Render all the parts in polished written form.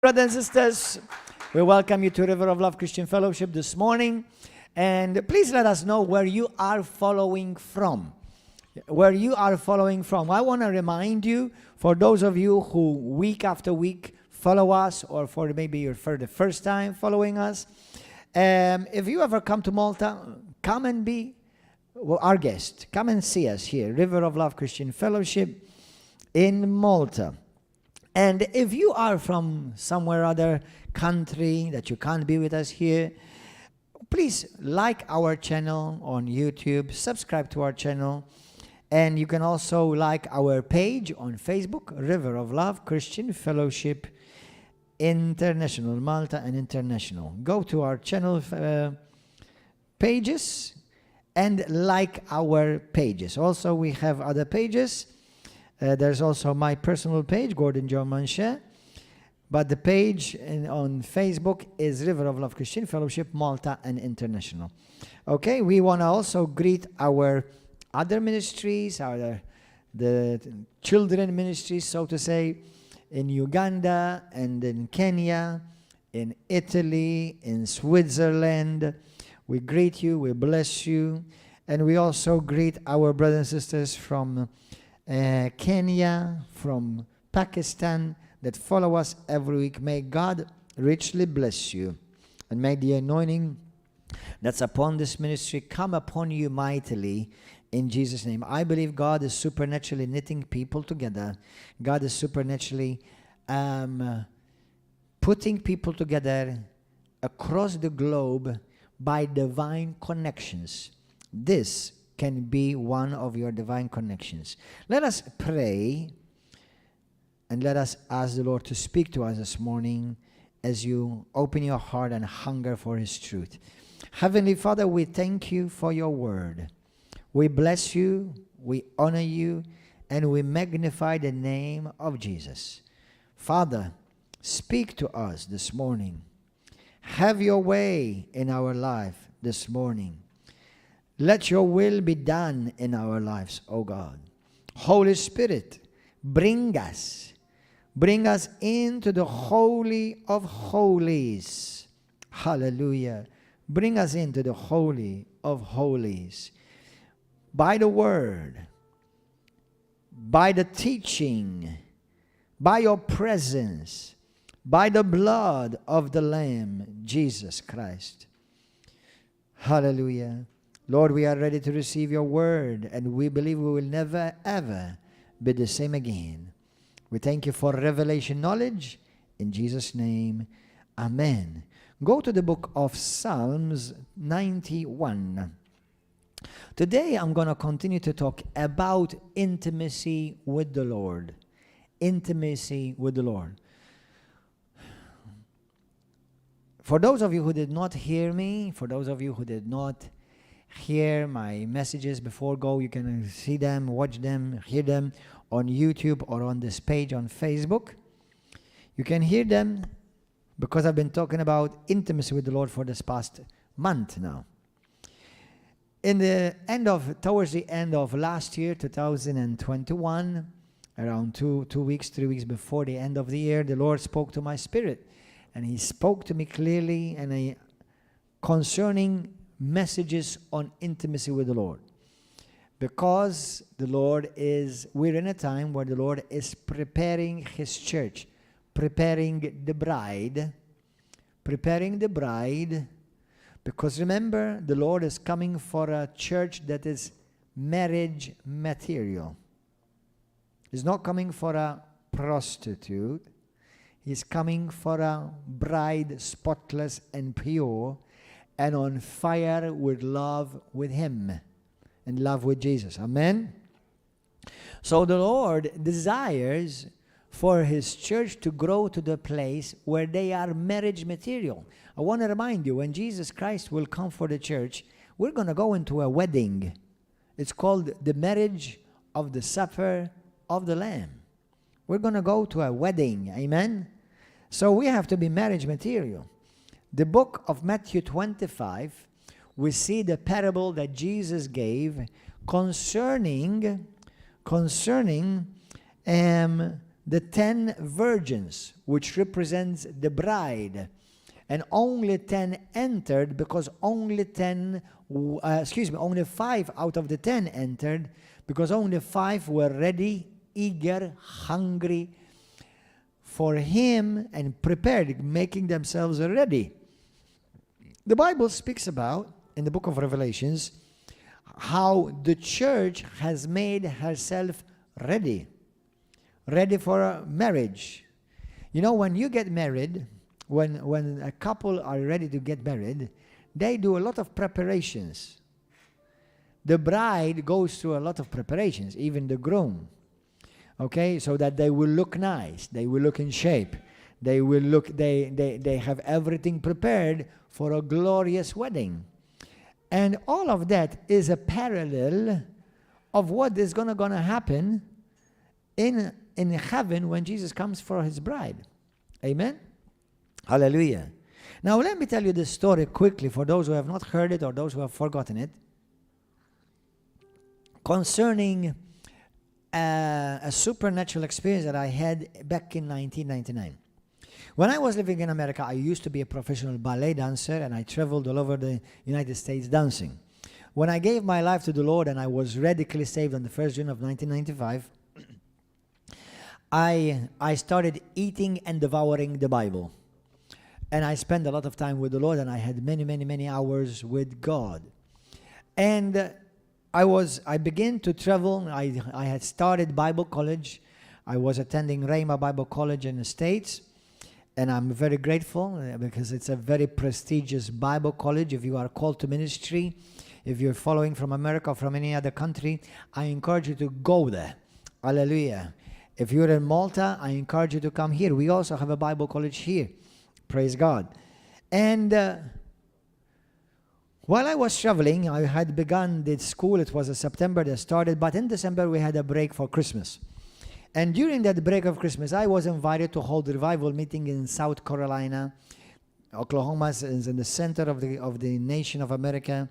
Brothers and sisters, we welcome you to River of Love Christian Fellowship this morning. And please let us know where you are following from. Where you are following from. I want to remind you, for those of you who week after week follow us, or for maybe you're for the first time following us, if you ever come to Malta, come and be our guest. Come and see us here, River of Love Christian Fellowship in Malta. And if you are from somewhere other country that you can't be with us here, please like our channel on YouTube, subscribe to our channel, and you can also like our page on Facebook, River of Love Christian Fellowship International, Malta and International. Go to our channel pages and like our pages. Also, we have other pages. There's also my personal page, Gordon John Manchè, but the page on Facebook is River of Love Christian Fellowship, Malta and International. Okay, we want to also greet our other ministries, the children ministries, so to say, in Uganda and in Kenya, in Italy, in Switzerland. We greet you, we bless you, and we also greet our brothers and sisters from Kenya, from Pakistan, that follow us every week. May God richly bless you, and may the anointing that's upon this ministry come upon you mightily in Jesus' name. I believe God is supernaturally knitting people together. God is supernaturally putting people together across the globe by divine connections. This can be one of your divine connections. Let us pray and let us ask the Lord to speak to us this morning as you open your heart and hunger for His truth. Heavenly Father, we thank you for your word. We bless you, we honor you, and we magnify the name of Jesus. Father, speak to us this morning. Have your way in our life this morning. Let your will be done in our lives, O God. Holy Spirit, bring us into the Holy of Holies. Hallelujah. Bring us into the Holy of Holies. By the word, by the teaching, by your presence, by the blood of the Lamb, Jesus Christ. Hallelujah. Lord, we are ready to receive your word, and we believe we will never, ever be the same again. We thank you for revelation knowledge. In Jesus' name, amen. Go to the book of Psalms 91. Today, I'm going to continue to talk about intimacy with the Lord. Intimacy with the Lord. For those of you who did not hear me, for those of you who did not hear my messages before, you can see them, watch them, hear them on YouTube or on this page on Facebook. You can hear them because I've been talking about intimacy with the Lord for this past month now. Towards the end of last year, 2021, around 3 weeks before the end of the year, the Lord spoke to my spirit, and He spoke to me clearly and concerning messages on intimacy with the Lord. Because we're in a time where the Lord is preparing His church, preparing the bride, because remember, the Lord is coming for a church that is marriage material. He's not coming for a prostitute. He's coming for a bride spotless and pure, and on fire with love with Him and love with Jesus. Amen? So the Lord desires for His church to grow to the place where they are marriage material. I want to remind you, when Jesus Christ will come for the church, we're going to go into a wedding. It's called the marriage of the supper of the Lamb. We're going to go to a wedding. Amen? So we have to be marriage material. The book of Matthew 25, we see the parable that Jesus gave concerning the 10 virgins, which represents the bride. And only 10 entered because only 5 out of the 10 entered because only 5 were ready, eager, hungry for him and prepared, making themselves ready. The Bible speaks about, in the book of Revelations, how the church has made herself ready for a marriage. You know, when you get married, when a couple are ready to get married, they do a lot of preparations. The bride goes through a lot of preparations, even the groom. Okay, so that they will look nice, they will look in shape, they have everything prepared for a glorious wedding. And all of that is a parallel of what is gonna happen in heaven when Jesus comes for his bride. Amen? Hallelujah. Now let me tell you this story quickly for those who have not heard it or those who have forgotten it, concerning a supernatural experience that I had back in 1999. When I was living in America, I used to be a professional ballet dancer, and I traveled all over the United States dancing. When I gave my life to the Lord and I was radically saved on the 1st June of 1995, I started eating and devouring the Bible. And I spent a lot of time with the Lord, and I had many hours with God. And I began to travel. I had started Bible college. I was attending Rhema Bible College in the States. And I'm very grateful because it's a very prestigious Bible college. If you are called to ministry, if you're following from America or from any other country, I encourage you to go there. Hallelujah. If you're in Malta, I encourage you to come here. We also have a Bible college here. Praise God. And while I was traveling, I had begun the school. It was in September that started, but in December we had a break for Christmas. And during that break of Christmas, I was invited to hold a revival meeting in South Carolina. Oklahoma is in the center of the nation of America.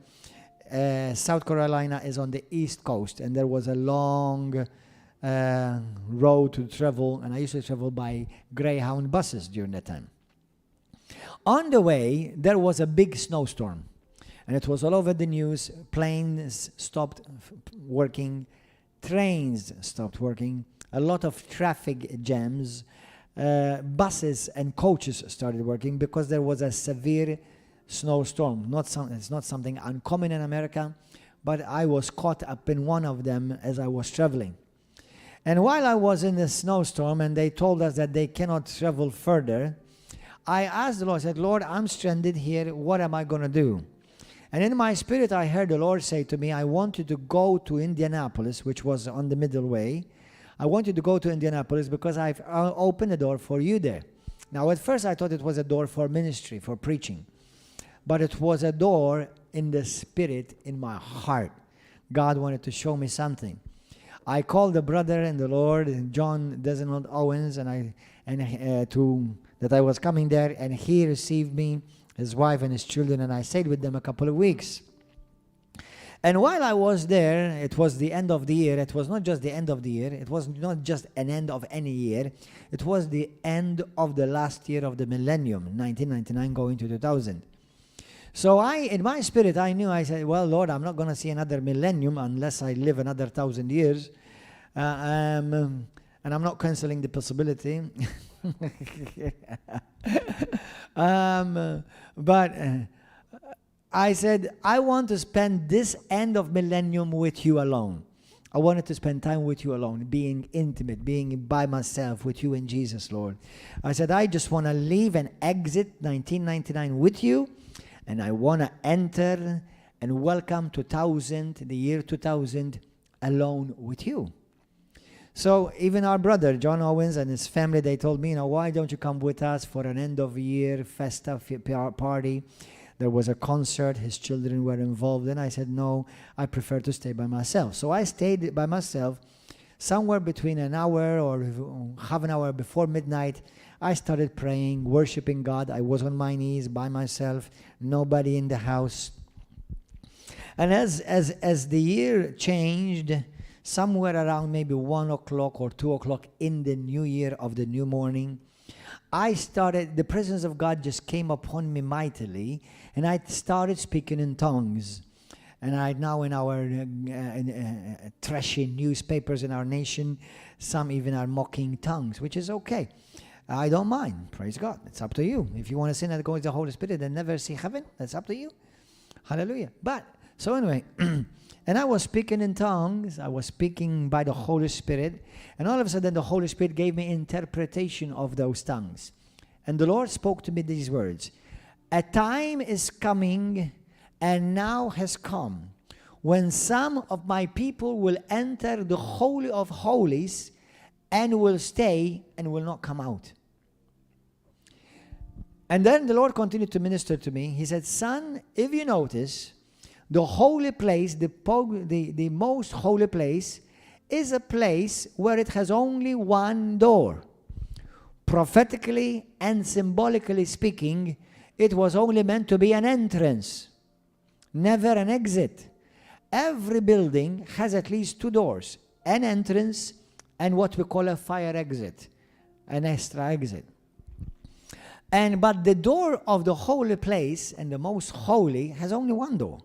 South Carolina is on the east coast, and there was a long road to travel, and I used to travel by Greyhound buses during that time. On the way, there was a big snowstorm, and it was all over the news. Planes stopped working, trains stopped working, a lot of traffic jams, buses and coaches started working because there was a severe snowstorm. It's not something uncommon in America, but I was caught up in one of them as I was traveling. And while I was in the snowstorm and they told us that they cannot travel further, I asked the Lord, I said, Lord, I'm stranded here. What am I going to do? And in my spirit, I heard the Lord say to me, I want you to go to Indianapolis, which was on the middle way. I want you to go to Indianapolis because I've opened a door for you there. Now, at first, I thought it was a door for ministry, for preaching. But it was a door in the spirit, in my heart. God wanted to show me something. I called the brother in the Lord, John Desmond Owens, that I was coming there, and he received me, his wife and his children, and I stayed with them a couple of weeks. And while I was there, it was the end of the year. It was not just the end of the year. It was not just an end of any year. It was the end of the last year of the millennium, 1999 going to 2000. So in my spirit, I knew, I said, well, Lord, I'm not going to see another millennium unless I live another 1,000 years. And I'm not canceling the possibility. But I said, I want to spend this end of millennium with you alone. I wanted to spend time with you alone, being intimate, being by myself with you and Jesus, Lord. I said, I just want to leave and exit 1999 with you, and I want to enter and welcome 2000, the year 2000, alone with you. So even our brother, John Owens, and his family, they told me, why don't you come with us for an end-of-year festa party? There was a concert, his children were involved, and I said, no, I prefer to stay by myself. So I stayed by myself. Somewhere between an hour or half an hour before midnight, I started praying, worshiping God. I was on my knees by myself, nobody in the house. And as the year changed, somewhere around maybe 1 o'clock or 2 o'clock in the new year of the new morning, the presence of God just came upon me mightily, and I started speaking in tongues. And right now in our trashy newspapers in our nation, some even are mocking tongues, which is okay. I don't mind. Praise God. It's up to you. If you want to sin and go with the Holy Spirit and never see heaven, that's up to you. Hallelujah. But, so anyway, and I was speaking in tongues. I was speaking by the Holy Spirit. And all of a sudden, the Holy Spirit gave me interpretation of those tongues. And the Lord spoke to me these words. A time is coming and now has come when some of my people will enter the Holy of Holies and will stay and will not come out. And then the Lord continued to minister to me. He said, son, if you notice, the holy place, the most holy place, is a place where it has only one door. Prophetically and symbolically speaking, it was only meant to be an entrance, never an exit. Every building has at least 2 doors, an entrance and what we call a fire exit, an extra exit. But the door of the holy place and the most holy has only one door.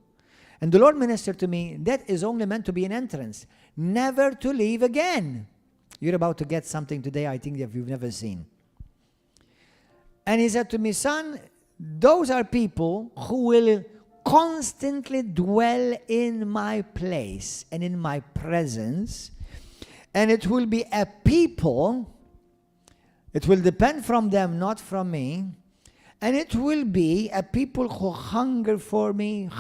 And the Lord ministered to me, that is only meant to be an entrance, never to leave again. You're about to get something today I think that you've never seen. And he said to me, son, those are people who will constantly dwell in my place and in my presence. And it will be a people, it will depend from them, not from me. And it will be a people who hunger for me,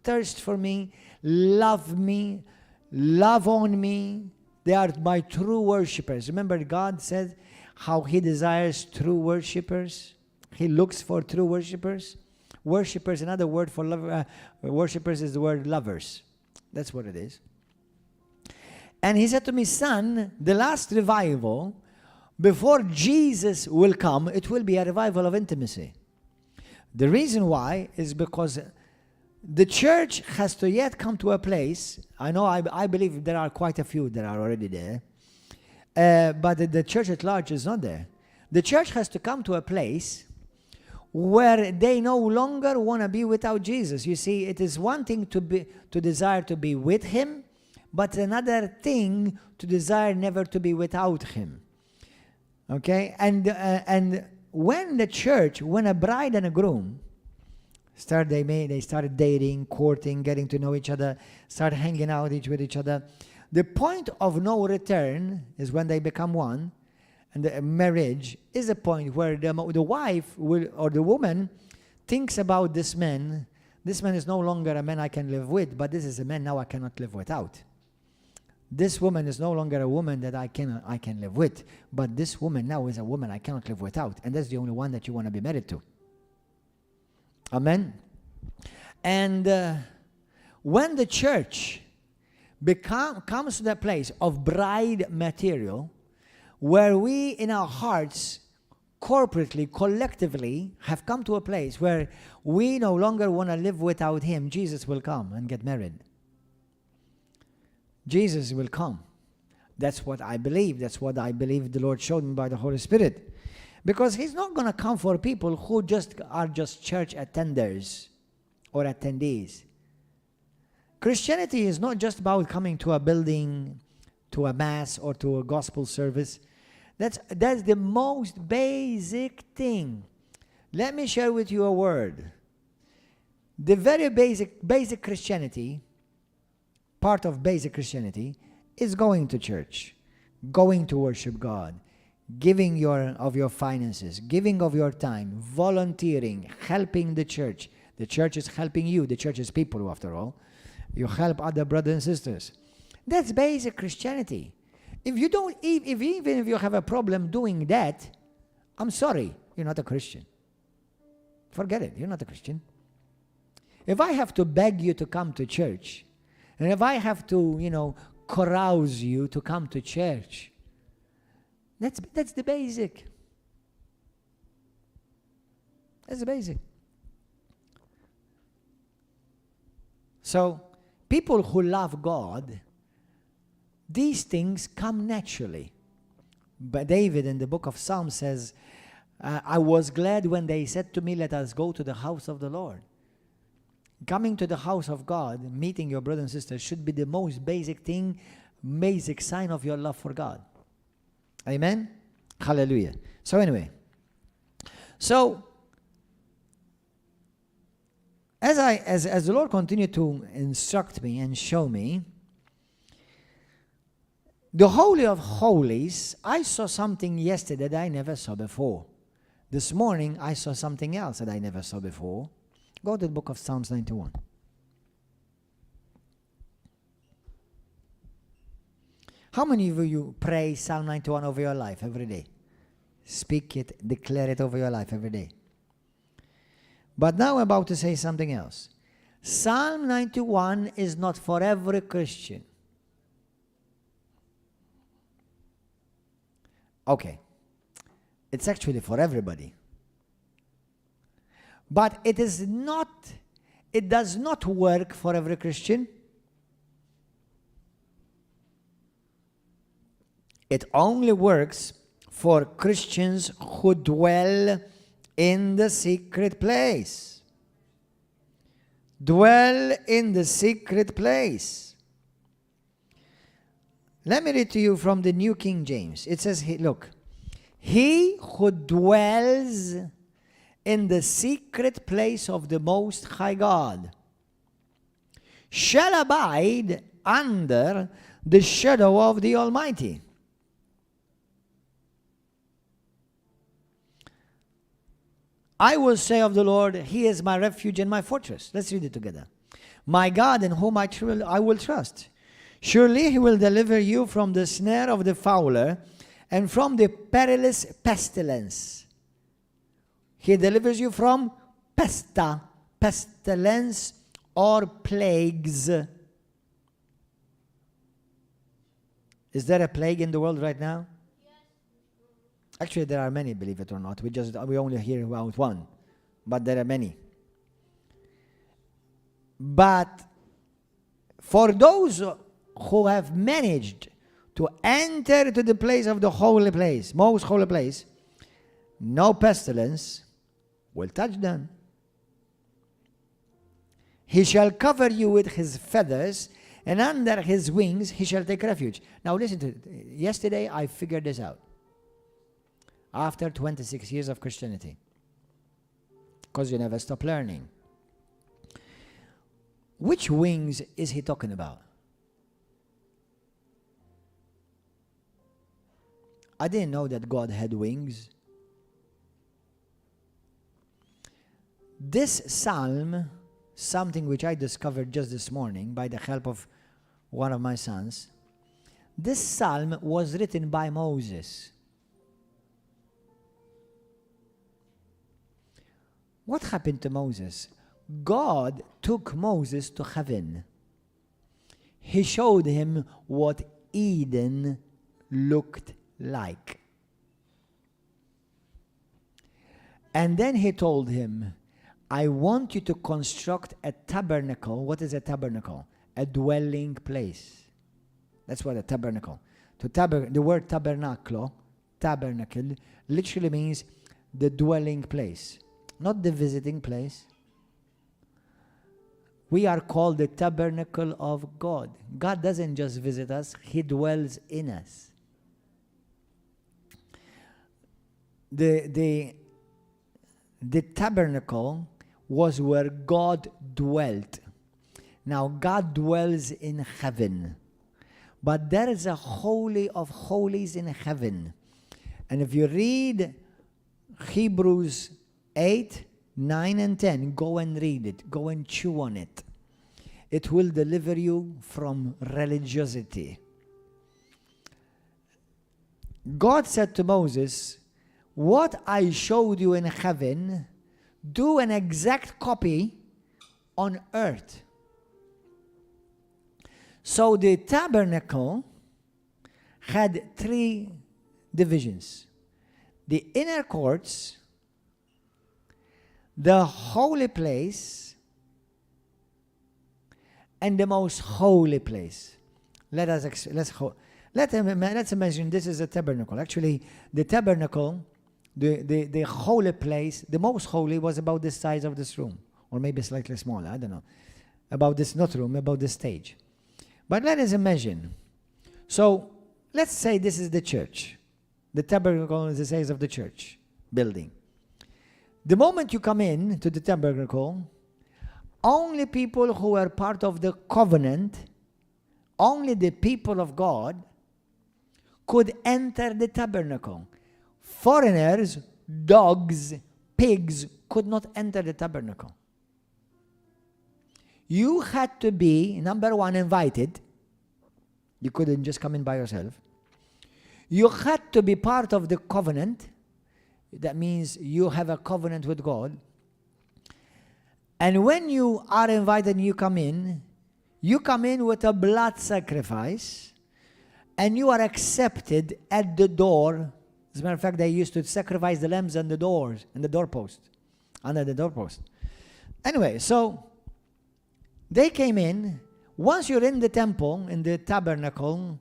thirst for me, love on me. They are my true worshipers. Remember, God said how He desires true worshipers. He looks for true worshipers. Worshippers, another word for worshippers is the word lovers. That's what it is. And he said to me, son, the last revival, before Jesus will come, it will be a revival of intimacy. The reason why is because the church has to yet come to a place. I know, I believe there are quite a few that are already there. But the church at large is not there. The church has to come to a place where they no longer want to be without Jesus. You see, it is one thing to desire to be with Him, but another thing to desire never to be without Him. Okay? And when the church, when a bride and a groom they started dating, courting, getting to know each other, start hanging out with each other, the point of no return is when they become one. And the marriage is a point where the wife or the woman thinks about this man. This man is no longer a man I can live with, but this is a man now I cannot live without. This woman is no longer a woman that I can live with, but this woman now is a woman I cannot live without. And that's the only one that you want to be married to. Amen? And when the church comes to the place of bride material, where we in our hearts, corporately, collectively, have come to a place where we no longer want to live without Him, Jesus will come and get married. Jesus will come. That's what I believe. That's what I believe the Lord showed me by the Holy Spirit. Because He's not going to come for people who are just church attenders or attendees. Christianity is not just about coming to a building, to a mass, or to a gospel service. That's the most basic thing. Let me share with you a word. The very basic Christianity, part of basic Christianity, is going to church, going to worship God, giving of your finances, giving of your time, volunteering, helping the church. The church is helping you. The church is people, after all. You help other brothers and sisters. That's basic Christianity. Even if you have a problem doing that, I'm sorry, you're not a Christian. Forget it, you're not a Christian. If I have to beg you to come to church, and if I have to, carouse you to come to church, that's the basic. That's the basic. So, people who love God, these things come naturally. But David in the book of Psalms says, I was glad when they said to me, let us go to the house of the Lord. Coming to the house of God, meeting your brothers and sisters should be the most basic thing, basic sign of your love for God. Amen? Hallelujah. So anyway, as the Lord continued to instruct me and show me, the Holy of Holies, I saw something yesterday that I never saw before. This morning, I saw something else that I never saw before. Go to the book of Psalms 91. How many of you pray Psalm 91 over your life every day? Speak it, declare it over your life every day. But now I'm about to say something else. Psalm 91 is not for every Christian. Okay. It's actually for everybody. But it does not work for every Christian. It only works for Christians who dwell in the secret place. Dwell in the secret place. Let me read to you from the New King James. It says, look, he who dwells in the secret place of the Most High God shall abide under the shadow of the Almighty. I will say of the Lord, He is my refuge and my fortress. Let's read it together. My God in whom I will trust. Surely He will deliver you from the snare of the fowler and from the perilous pestilence. He delivers you from pestilence or plagues. Is there a plague in the world right now? Actually, there are many, believe it or not. We only hear about one, but there are many. But for those who have managed to enter to the place of the holy place, most holy place, no pestilence will touch them. He shall cover you with His feathers, and under His wings He shall take refuge. Now listen to it. Yesterday I figured this out. After 26 years of Christianity. Because you never stop learning. Which wings is he talking about? I didn't know that God had wings. This psalm, something which I discovered just this morning by the help of one of my sons, this psalm was written by Moses. What happened to Moses? God took Moses to heaven. He showed him what Eden looked like. And then He told him, I want you to construct a tabernacle. What is a tabernacle? A dwelling place. That's what a tabernacle. The word tabernacle literally means the dwelling place. Not the visiting place. We are called the tabernacle of God. God doesn't just visit us, He dwells in us. The tabernacle was where God dwelt. Now God dwells in heaven. But there is a holy of holies in heaven. And if you read Hebrews 8, 9, and 10, go and read it. Go and chew on it. It will deliver you from religiosity. God said to Moses, what I showed you in heaven, do an exact copy on earth. So the tabernacle had 3 divisions. The inner courts, the holy place, and the most holy place. let's imagine this is a tabernacle. Actually, the tabernacle, the holy place, the most holy was about the size of this room, or maybe slightly smaller, I don't know. About this, not room, about the stage. But let us imagine. So, let's say this is the church. The tabernacle is the size of the church building. The moment you come in to the tabernacle, only people who are part of the covenant, only the people of God, could enter the tabernacle. Foreigners, dogs, pigs could not enter the tabernacle. You had to be, number one, invited. You couldn't just come in by yourself. You had to be part of the covenant. That means you have a covenant with God. And when you are invited and you come in with a blood sacrifice, and you are accepted at the door. As a matter of fact, they used to sacrifice the lambs on the doors, and the doorpost, under the doorpost. Anyway, so they came in. Once you're in the temple, in the tabernacle,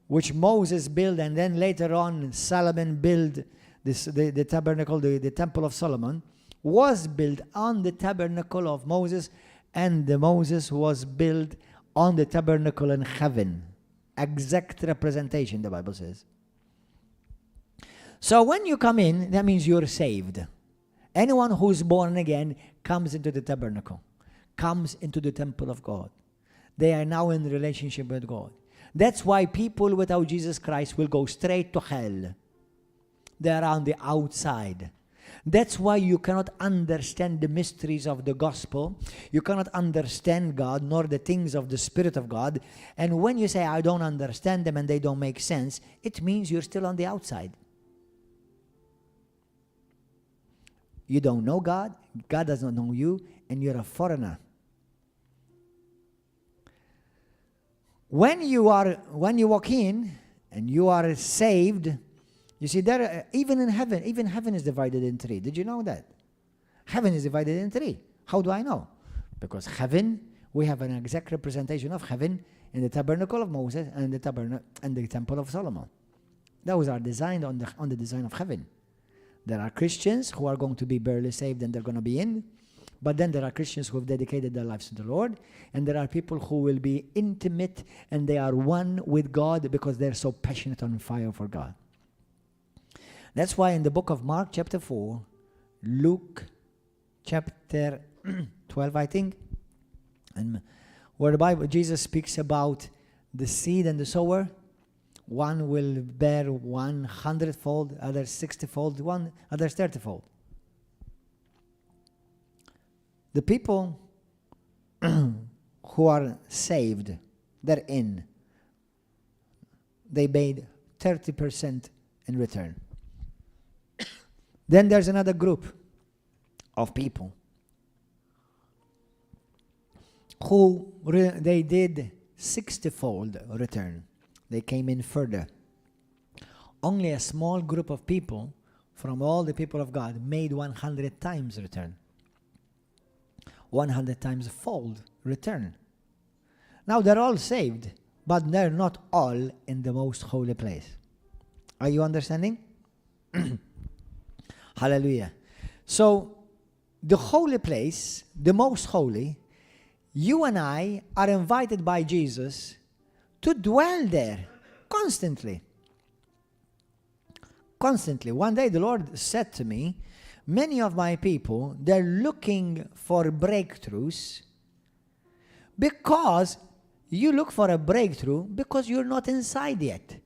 which Moses built, and then later on Solomon built the tabernacle, the temple of Solomon, was built on the tabernacle of Moses, and the Moses was built on the tabernacle in heaven. Exact representation, the Bible says. So when you come in, that means you're saved. Anyone who's born again comes into the tabernacle, comes into the temple of God. They are now in relationship with God. That's why people without Jesus Christ will go straight to hell. They are on the outside. That's why you cannot understand the mysteries of the gospel. You cannot understand God, nor the things of the Spirit of God. And when you say, I don't understand them and they don't make sense, it means you're still on the outside. You don't know God, God does not know you, and you're a foreigner. When you walk in and you are saved, you see, even in heaven, even heaven is divided in three. Did you know that? Heaven is divided in three. How do I know? Because heaven, we have an exact representation of heaven in the tabernacle of Moses and the tabernacle and the temple of Solomon. Those are designed on the design of heaven. There are Christians who are going to be barely saved and they're going to be in. But then there are Christians who have dedicated their lives to the Lord. And there are people who will be intimate and they are one with God because they're so passionate on fire for God. That's why in the book of Mark chapter 4, Luke chapter 12, I think, and where the Bible, Jesus speaks about the seed and the sower. One will bear 100-fold, others 60-fold, others 30-fold. The people who are saved, they're in. They paid 30% in return. Then there's another group of people who they did 60-fold return. They came in further. Only a small group of people from all the people of God made 100 times return. 100 times fold return. Now they're all saved, but they're not all in the most holy place. Are you understanding? Hallelujah. So, the holy place, the most holy, you and I are invited by Jesus to dwell there constantly. Constantly. One day the Lord said to me, many of my people, they're looking for breakthroughs because you look for a breakthrough because you're not inside yet.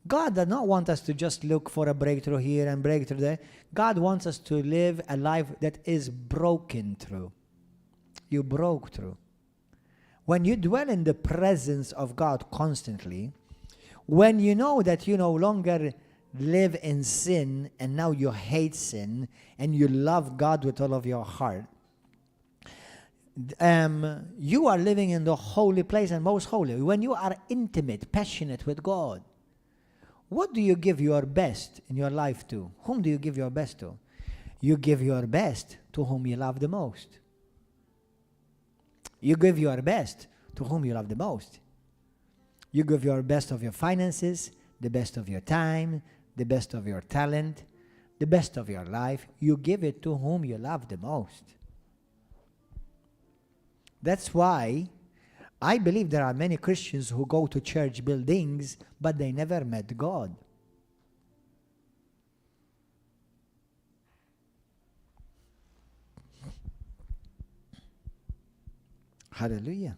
God does not want us to just look for a breakthrough here and breakthrough there. God wants us to live a life that is broken through. You broke through. When you dwell in the presence of God constantly, when you know that you no longer live in sin and now you hate sin and you love God with all of your heart, you are living in the holy place and most holy. When you are intimate, passionate with God, what do you give your best in your life to? Whom do you give your best to? You give your best to whom you love the most. You give your best to whom you love the most. You give your best of your finances, the best of your time, the best of your talent, the best of your life. You give it to whom you love the most. That's why I believe there are many Christians who go to church buildings, but they never met God. Hallelujah.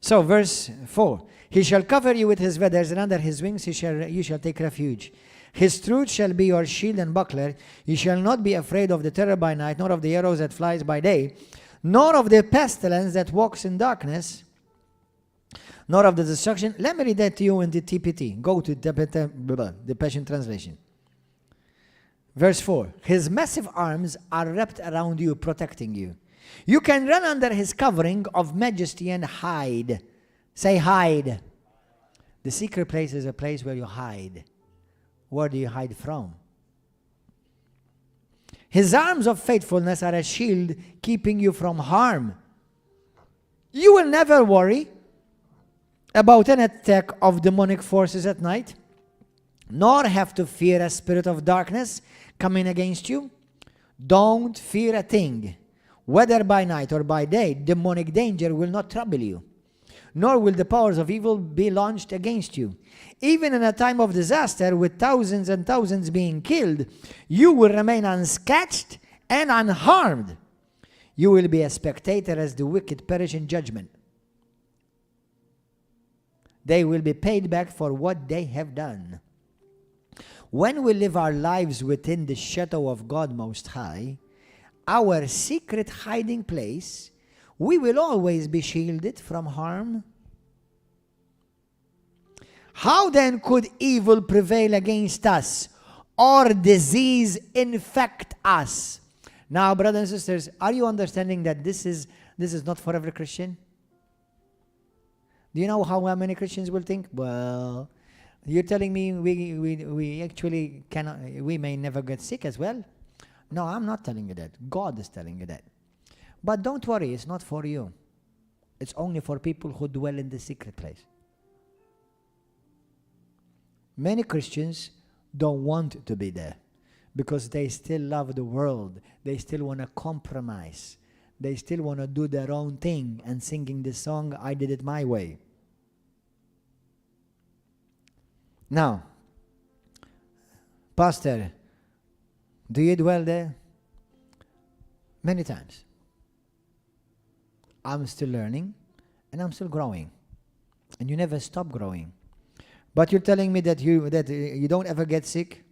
So, verse 4. He shall cover you with his feathers, and under his wings you shall take refuge. His truth shall be your shield and buckler. You shall not be afraid of the terror by night, nor of the arrows that flies by day, nor of the pestilence that walks in darkness, nor of the destruction. Let me read that to you in the TPT. Go to the Passion Translation. Verse 4. His massive arms are wrapped around you, protecting you. You can run under his covering of majesty and hide. Say hide. The secret place is a place where you hide. Where do you hide from? His arms of faithfulness are a shield keeping you from harm. You will never worry about an attack of demonic forces at night, nor have to fear a spirit of darkness coming against you. Don't fear a thing. Whether by night or by day, demonic danger will not trouble you, nor will the powers of evil be launched against you. Even in a time of disaster, with thousands and thousands being killed, you will remain unscathed and unharmed. You will be a spectator as the wicked perish in judgment. They will be paid back for what they have done. When we live our lives within the shadow of God Most High, our secret hiding place, we will always be shielded from harm. How then could evil prevail against us or disease infect us? Now, brothers and sisters, are you understanding that this is not for every Christian? Do you know how many Christians will think? Well, you're telling me we actually cannot, we may never get sick as well? No, I'm not telling you that. God is telling you that. But don't worry, it's not for you. It's only for people who dwell in the secret place. Many Christians don't want to be there because they still love the world. They still want to compromise. They still want to do their own thing and singing the song, I did it my way. Now, Pastor, do you dwell there? Many times. I'm still learning and I'm still growing. And you never stop growing. But you're telling me that you don't ever get sick?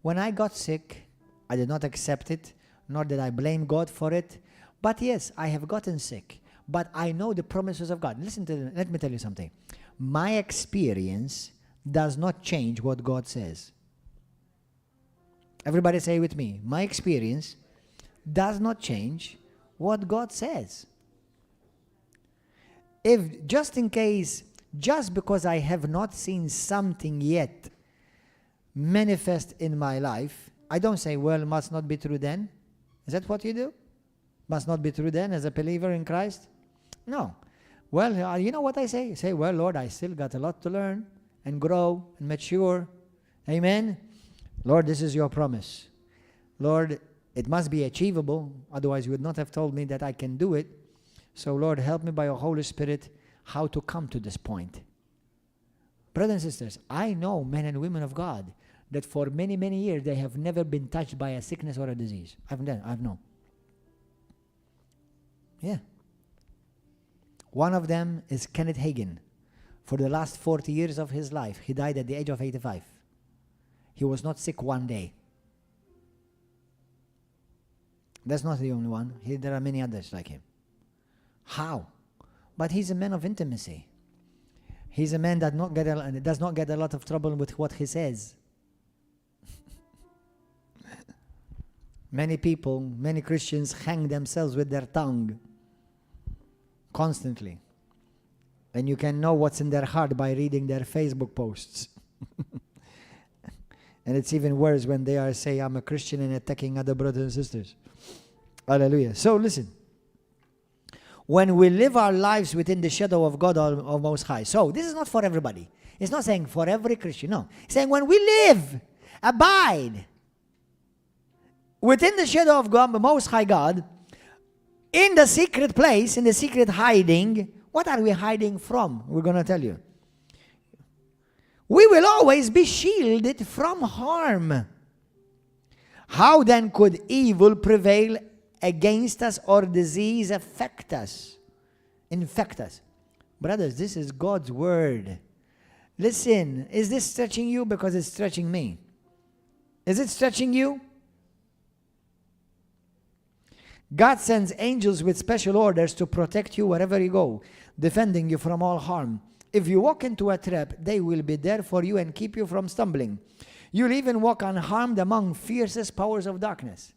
When I got sick, I did not accept it, nor did I blame God for it. But yes, I have gotten sick. But I know the promises of God. Let me tell you something. My experience does not change what God says. Everybody say with me, my experience does not change what God says. If just in case, just because I have not seen something yet manifest in my life, I don't say, well, must not be true then. Is that what you do? Must not be true then as a believer in Christ? No. Well, you know what I say? I say, well, Lord, I still got a lot to learn and grow and mature. Amen? Lord, this is your promise. Lord, it must be achievable. Otherwise, you would not have told me that I can do it. So, Lord, help me by your Holy Spirit how to come to this point. Brothers and sisters, I know men and women of God that for many, many years they have never been touched by a sickness or a disease. I've known. Yeah. One of them is Kenneth Hagin. For the last 40 years of his life, he died at the age of 85. He was not sick one day. That's not the only one. There are many others like him. How? But he's a man of intimacy. He's a man that does not get a lot of trouble with what he says. Many people, many Christians hang themselves with their tongue constantly. And you can know what's in their heart by reading their Facebook posts. And it's even worse when they are saying, I'm a Christian and attacking other brothers and sisters. Hallelujah. So listen. when we live our lives within the shadow of God of Most High. So, this is not for everybody. It's not saying for every Christian, no. It's saying when we live, abide within the shadow of God, the Most High God, in the secret place, in the secret hiding. What are we hiding from? We're going to tell you. We will always be shielded from harm. How then could evil prevail against us or disease affect us? Infect us. Brothers, this is God's word. Listen, is this stretching you? Because it's stretching me. Is it stretching you? God sends angels with special orders to protect you wherever you go, defending you from all harm. If you walk into a trap, they will be there for you and keep you from stumbling. You'll even walk unharmed among fiercest powers of darkness.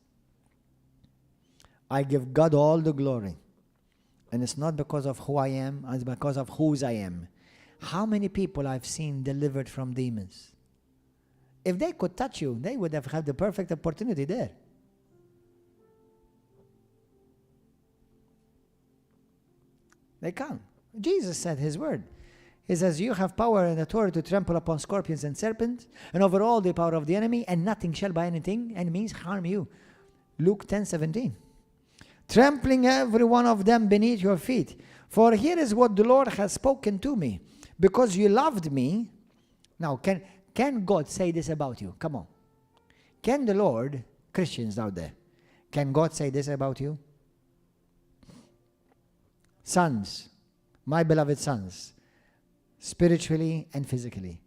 I give God all the glory. And it's not because of who I am, it's because of whose I am. How many people I've seen delivered from demons? If they could touch you, they would have had the perfect opportunity there. They can't. Jesus said his word. He says, you have power and authority to trample upon scorpions and serpents, and over all the power of the enemy, and nothing shall by any means harm you. Luke 10:17. Trampling every one of them beneath your feet. For here is what the Lord has spoken to me. Because you loved me. Now, can God say this about you? Come on. Can the Lord, Christians out there, can God say this about you? Sons, my beloved sons, spiritually and physically,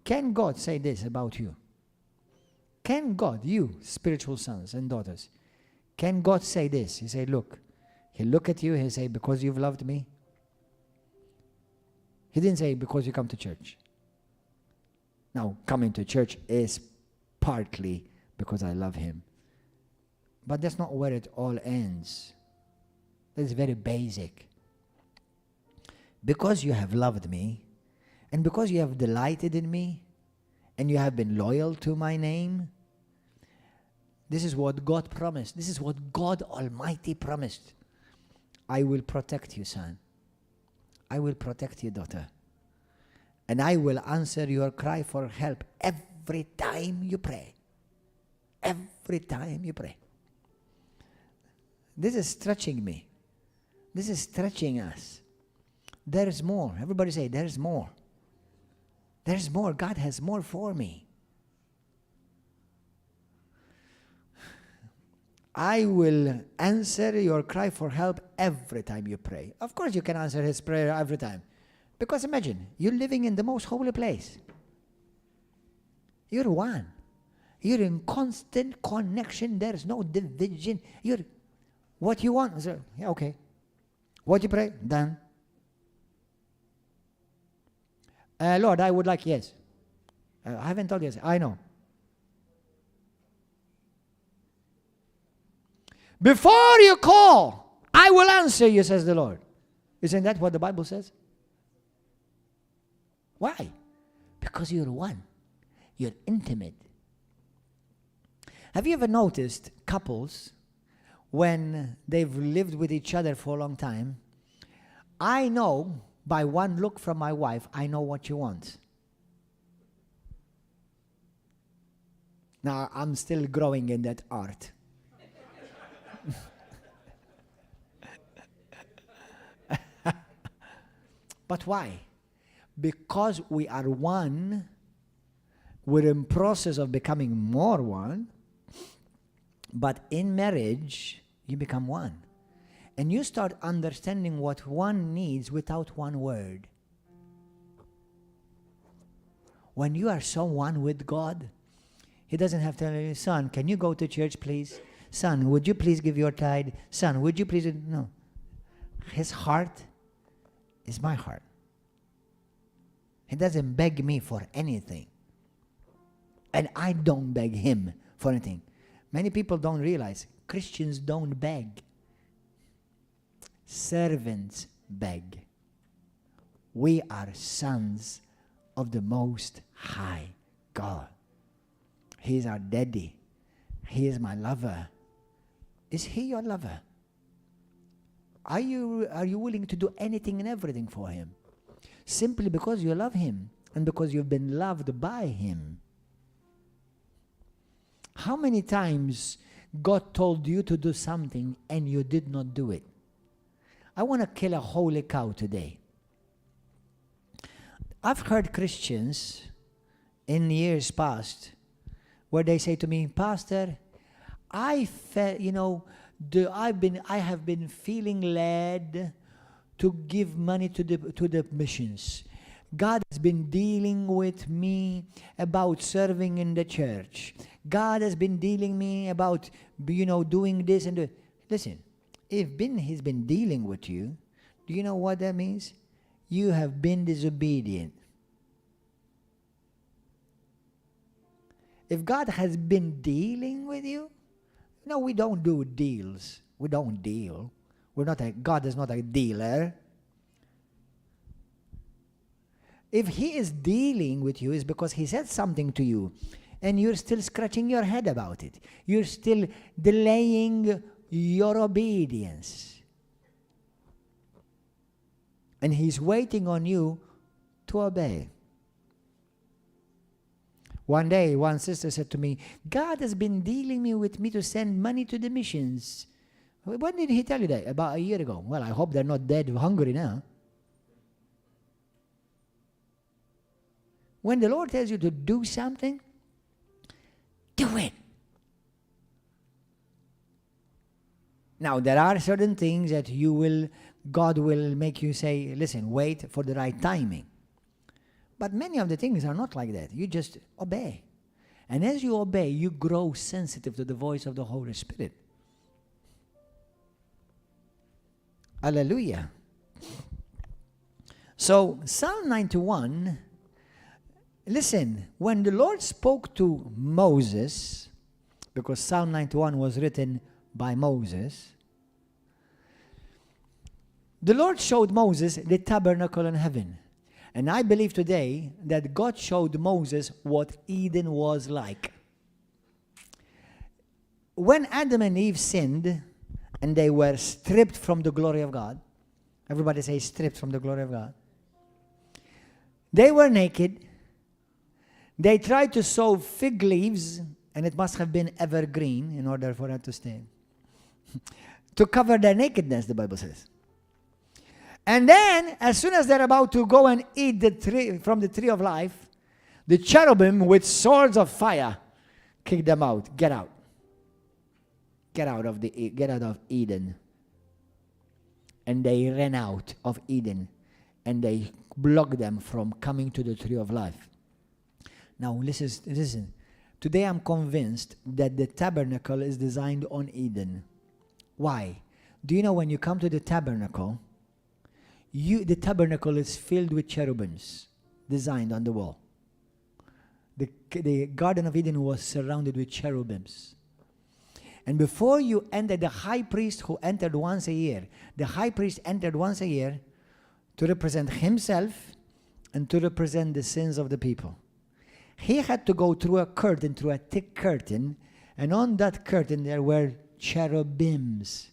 can God say this about you? Can God, you spiritual sons and daughters, can God say this? He say, look, he'll look at you, he'll say, because you've loved me. He didn't say, because you come to church. Now, coming to church is partly because I love him. But that's not where it all ends. That's very basic. Because you have loved me, and because you have delighted in me, and you have been loyal to my name, this is what God promised. This is what God Almighty promised. I will protect you, son. I will protect you, daughter. And I will answer your cry for help every time you pray. Every time you pray. This is stretching me. This is stretching us. There is more. Everybody say, there is more. There is more. God has more for me. I will answer your cry for help every time you pray. Of course you can answer his prayer every time. Because imagine, you're living in the most holy place. You're one. You're in constant connection. There's no division. You're what you want. So, yeah, okay. What you pray? Done. Lord, I would like yes. I haven't told you yes. I know. Before you call, I will answer you, says the Lord. Isn't that what the Bible says? Why? Because you're one. You're intimate. Have you ever noticed couples, when they've lived with each other for a long time, I know by one look from my wife, I know what she wants. Now, I'm still growing in that art. But why? Because we are one, we're in process of becoming more one, but in marriage, you become one. And you start understanding what one needs without one word. When you are so one with God, he doesn't have to tell you, son, can you go to church, please? Son, would you please give your tithe? Son, would you please? No. His heart is my heart. He doesn't beg me for anything. And I don't beg him for anything. Many people don't realize Christians don't beg. Servants beg. We are sons of the Most High God. He is our daddy. He is my lover. Is he your lover? are you willing to do anything and everything for him? Simply because you love him and because you've been loved by him. How many times God told you to do something and you did not do it? I want to kill a holy cow today. I've heard Christians in years past where they say to me, Pastor, I have been feeling led to give money to the missions. God has been dealing with me about serving in the church. God has been dealing me about, doing this and that. Listen, He's been dealing with you, do you know what that means? You have been disobedient. If God has been dealing with you, no, we don't do deals. We don't deal. God is not a dealer. If he is dealing with you, it's because he said something to you and you're still scratching your head about it. You're still delaying your obedience. And he's waiting on you to obey. One day, one sister said to me, God has been dealing with me to send money to the missions. When did he tell you that? About a year ago. Well, I hope they're not dead hungry now. When the Lord tells you to do something, do it. Now, there are certain things that God will make you say, listen, wait for the right timing. But many of the things are not like that. You just obey. And as you obey, you grow sensitive to the voice of the Holy Spirit. Hallelujah. So, Psalm 91, listen, when the Lord spoke to Moses, because Psalm 91 was written by Moses, the Lord showed Moses the tabernacle in heaven. And I believe today that God showed Moses what Eden was like. When Adam and Eve sinned and they were stripped from the glory of God, everybody say stripped from the glory of God. They were naked. They tried to sew fig leaves, and it must have been evergreen in order for it to stay, to cover their nakedness, the Bible says. And then, as soon as they're about to go and eat from the tree of life, the cherubim with swords of fire kick them out. Get out. Get out of Eden. And they ran out of Eden, and they blocked them from coming to the tree of life. Now, listen. Today I'm convinced that the tabernacle is designed on Eden. Why? Do you know when you come to the tabernacle, the tabernacle is filled with cherubims designed on the wall. The Garden of Eden was surrounded with cherubims. And before you enter, the high priest who entered once a year, to represent himself and to represent the sins of the people. He had to go through a thick curtain, and on that curtain there were cherubims.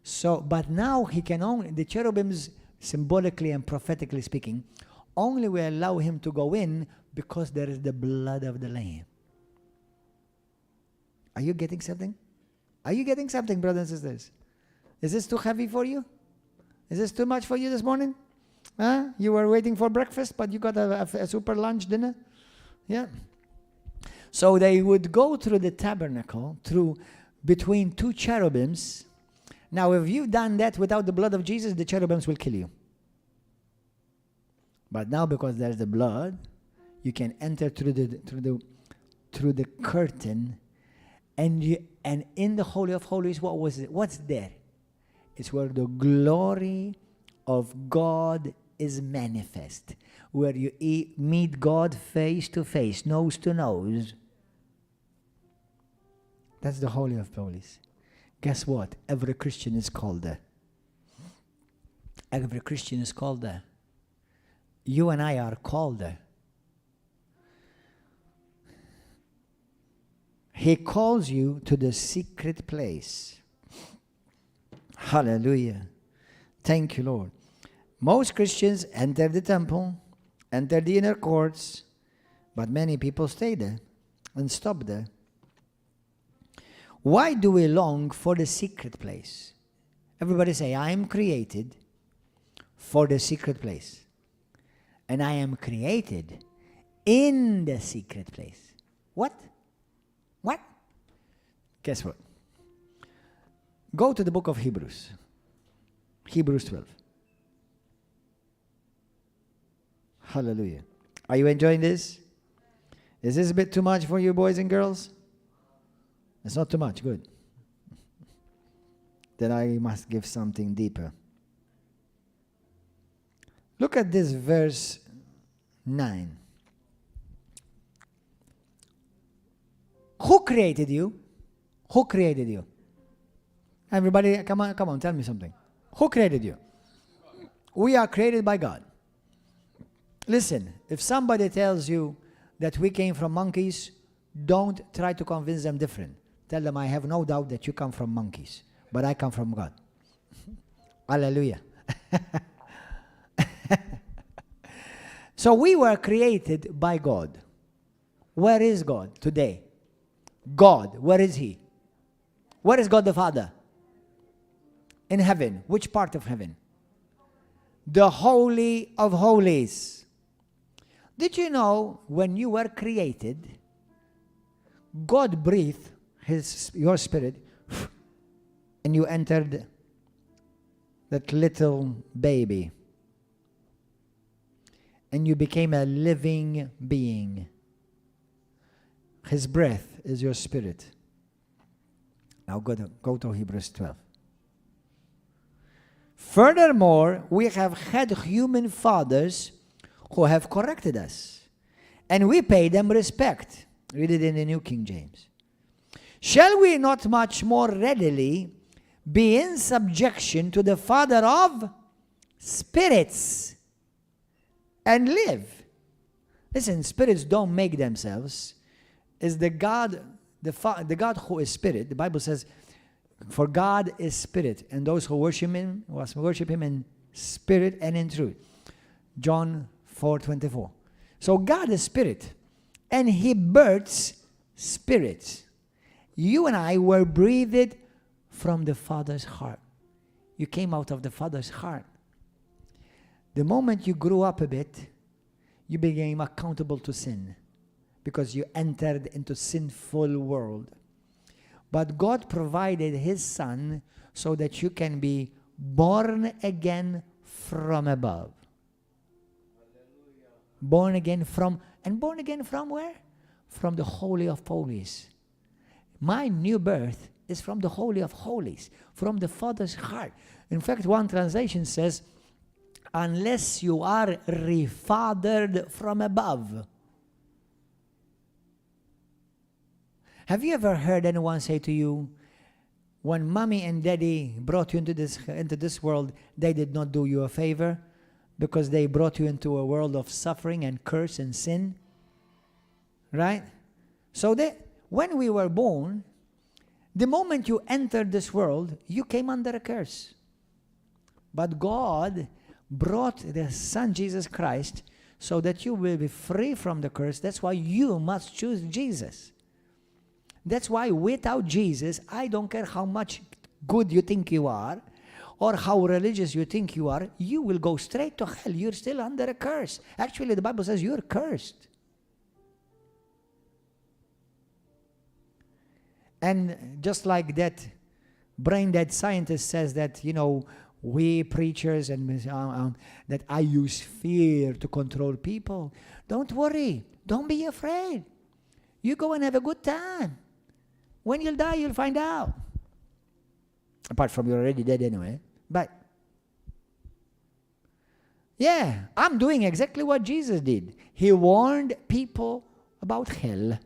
So, but now the cherubims, symbolically and prophetically speaking, only will allow him to go in because there is the blood of the Lamb. Are you getting something? Are you getting something, brothers and sisters? Is this too heavy for you? Is this too much for you this morning? Huh? You were waiting for breakfast, but you got a super lunch dinner? Yeah. So they would go through the tabernacle, between two cherubims. Now, if you've done that without the blood of Jesus, the cherubims will kill you. But now, because there's the blood, you can enter through the curtain, and in the Holy of Holies, what was it? What's there? It's where the glory of God is manifest, where you meet God face to face, nose to nose. That's the Holy of Holies. Guess what? Every Christian is called there. Every Christian is called there. You and I are called there. He calls you to the secret place. Hallelujah. Thank you, Lord. Most Christians enter the temple, enter the inner courts, but many people stay there and stop there. Why do we long for the secret place? Everybody say, I am created for the secret place. And I am created in the secret place. What? What? Guess what? Go to the book of Hebrews. Hebrews 12. Hallelujah. Are you enjoying this? Is this a bit too much for you boys and girls? It's not too much. Good. Then I must give something deeper. Look at this verse 9. Who created you? Who created you? Everybody, come on, tell me something. Who created you? We are created by God. Listen, if somebody tells you that we came from monkeys, don't try to convince them different. Tell them, I have no doubt that you come from monkeys, but I come from God. Hallelujah. So we were created by God. Where is God today? God, where is He? Where is God the Father? In heaven. Which part of heaven? The Holy of Holies. Did you know when you were created, God breathed your spirit and you entered that little baby and you became a living being. His breath is your spirit. Now go to Hebrews 12. Furthermore, we have had human fathers who have corrected us, and we pay them respect. Read it in the New King James. Shall we not much more readily be in subjection to the Father of spirits and live? Listen, spirits don't make themselves. It's the God, the God who is spirit. The Bible says, for God is spirit, and those who worship Him must worship Him in spirit and in truth. John 4:24. So God is spirit, and He births spirits. You and I were breathed from the Father's heart. You came out of the Father's heart. The moment you grew up a bit, you became accountable to sin because you entered into sinful world. But God provided His Son so that you can be born again from above. Born again from where? From the Holy of Holies. My new birth is from the Holy of Holies, from the Father's heart. In fact, one translation says, unless you are refathered from above. Have you ever heard anyone say to you, when mommy and daddy brought you into this world, they did not do you a favor because they brought you into a world of suffering and curse and sin? Right? So when we were born, the moment you entered this world, you came under a curse. But God brought the Son Jesus Christ so that you will be free from the curse. That's why you must choose Jesus. That's why without Jesus, I don't care how much good you think you are or how religious you think you are, you will go straight to hell. You're still under a curse. Actually, the Bible says you're cursed. And just like that brain-dead scientist says that, we preachers and that I use fear to control people. Don't worry. Don't be afraid. You go and have a good time. When you'll die, you'll find out. Apart from you're already dead anyway. But, yeah, I'm doing exactly what Jesus did. He warned people about hell.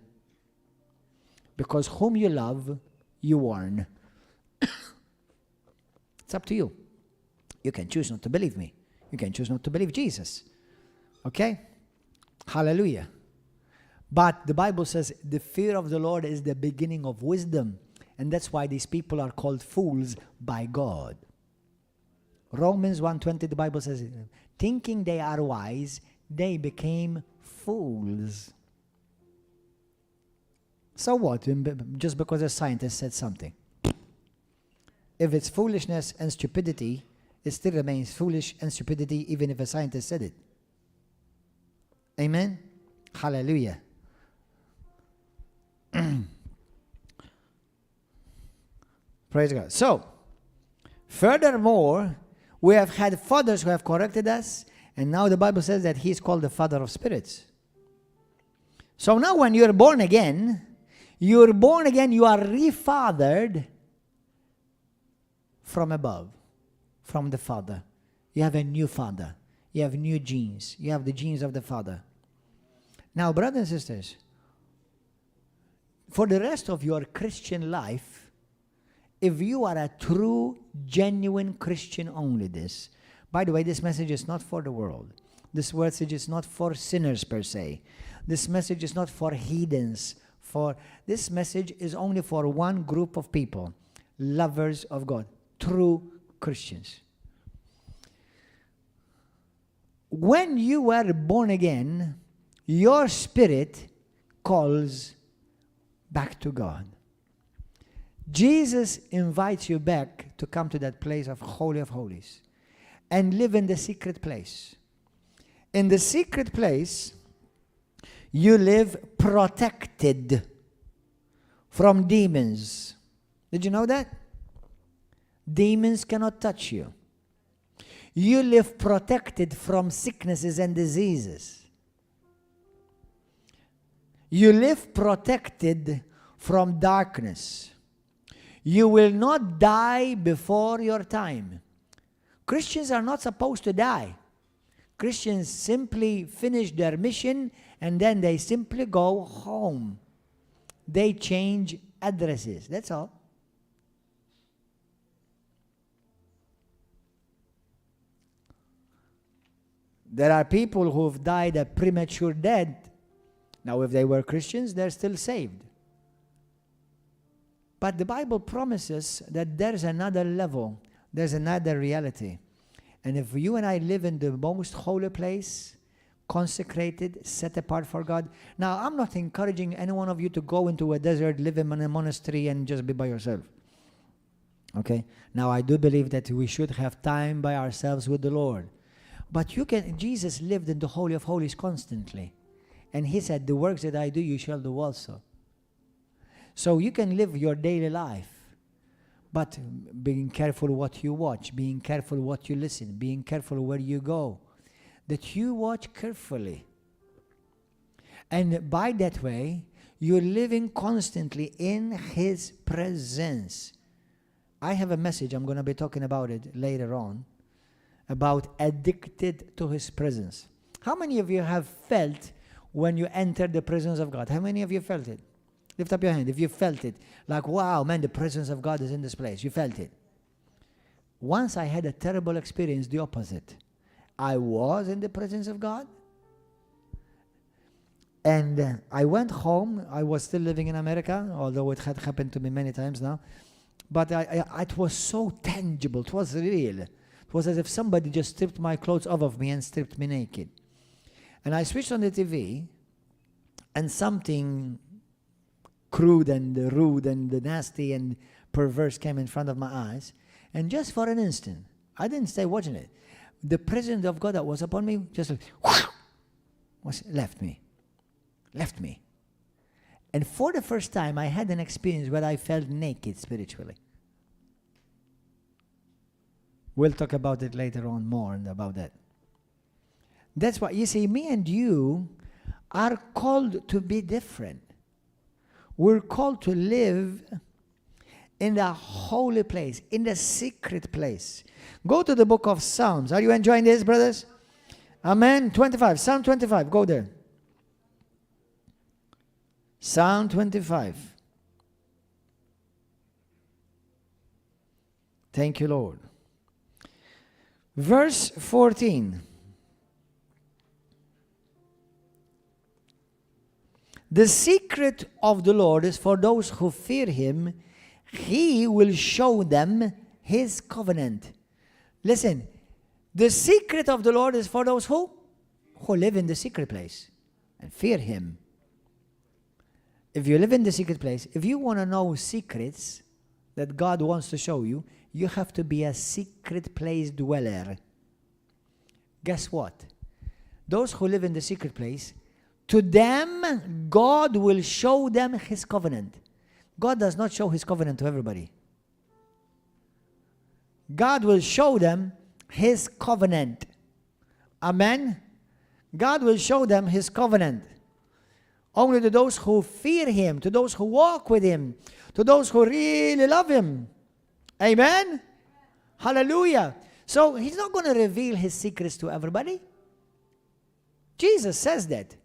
Because whom you love, you warn. It's up to you. You can choose not to believe me. You can choose not to believe Jesus. Okay? Hallelujah. But the Bible says the fear of the Lord is the beginning of wisdom. And that's why these people are called fools by God. Romans 1:20, the Bible says, thinking they are wise, they became fools. So what? Just because a scientist said something. If it's foolishness and stupidity, it still remains foolish and stupidity even if a scientist said it. Amen? Hallelujah. Praise God. So, furthermore, we have had fathers who have corrected us, and now the Bible says that He is called the Father of spirits. So now when you're born again, you are refathered from above, from the Father. You have a new Father. You have new genes. You have the genes of the Father. Now, brothers and sisters, for the rest of your Christian life, if you are a true, genuine Christian only this, by the way, this message is not for the world. This message is not for sinners per se. This message is not for heathens. This message is only for one group of people, lovers of God, true Christians. When you were born again, your spirit calls back to God. Jesus invites you back to come to that place of Holy of Holies and live in the secret place. In the secret place, you live protected from demons. Did you know that? Demons cannot touch you. You live protected from sicknesses and diseases. You live protected from darkness. You will not die before your time. Christians are not supposed to die. Christians simply finish their mission and then they simply go home. They change addresses. That's all. There are people who've died a premature death. Now, if they were Christians, they're still saved. But the Bible promises that there's another level, there's another reality. And if you and I live in the most holy place, consecrated, set apart for God. Now, I'm not encouraging any one of you to go into a desert, live in a monastery, and just be by yourself. Okay? Now, I do believe that we should have time by ourselves with the Lord. But Jesus lived in the Holy of Holies constantly. And He said, the works that I do, you shall do also. So you can live your daily life, but being careful what you watch, being careful what you listen, being careful where you go, that you watch carefully. And by that way, you're living constantly in His presence. I have a message, I'm going to be talking about it later on, about addicted to His presence. How many of you have felt when you enter the presence of God? How many of you felt it? Lift up your hand if you felt it. Like, wow, man, the presence of God is in this place. You felt it. Once I had a terrible experience, the opposite. I was in the presence of God. And I went home. I was still living in America, although it had happened to me many times now. But it was so tangible. It was real. It was as if somebody just stripped my clothes off of me and stripped me naked. And I switched on the TV, and something crude and rude and nasty and perverse came in front of my eyes. And just for an instant, I didn't stay watching it. The presence of God that was upon me just like, left me. And for the first time, I had an experience where I felt naked spiritually. We'll talk about it later on more and about that. That's why, you see, me and you are called to be different. We're called to live in the holy place, in the secret place. Go to the book of Psalms. Are you enjoying this, brothers? Amen. 25. Psalm 25. Go there. Psalm 25. Thank you, Lord. Verse 14. The secret of the Lord is for those who fear Him. He will show them his covenant. Listen, the secret of the Lord is for those who live in the secret place and fear him. If you live in the secret place, if you want to know secrets that God wants to show you, you have to be a secret place dweller. Guess what? Those who live in the secret place, to them, God will show them his covenant. God does not show his covenant to everybody. God will show them his covenant. Amen? God will show them his covenant. Only to those who fear him, to those who walk with him, to those who really love him. Amen? Hallelujah. So he's not going to reveal his secrets to everybody. Jesus says that.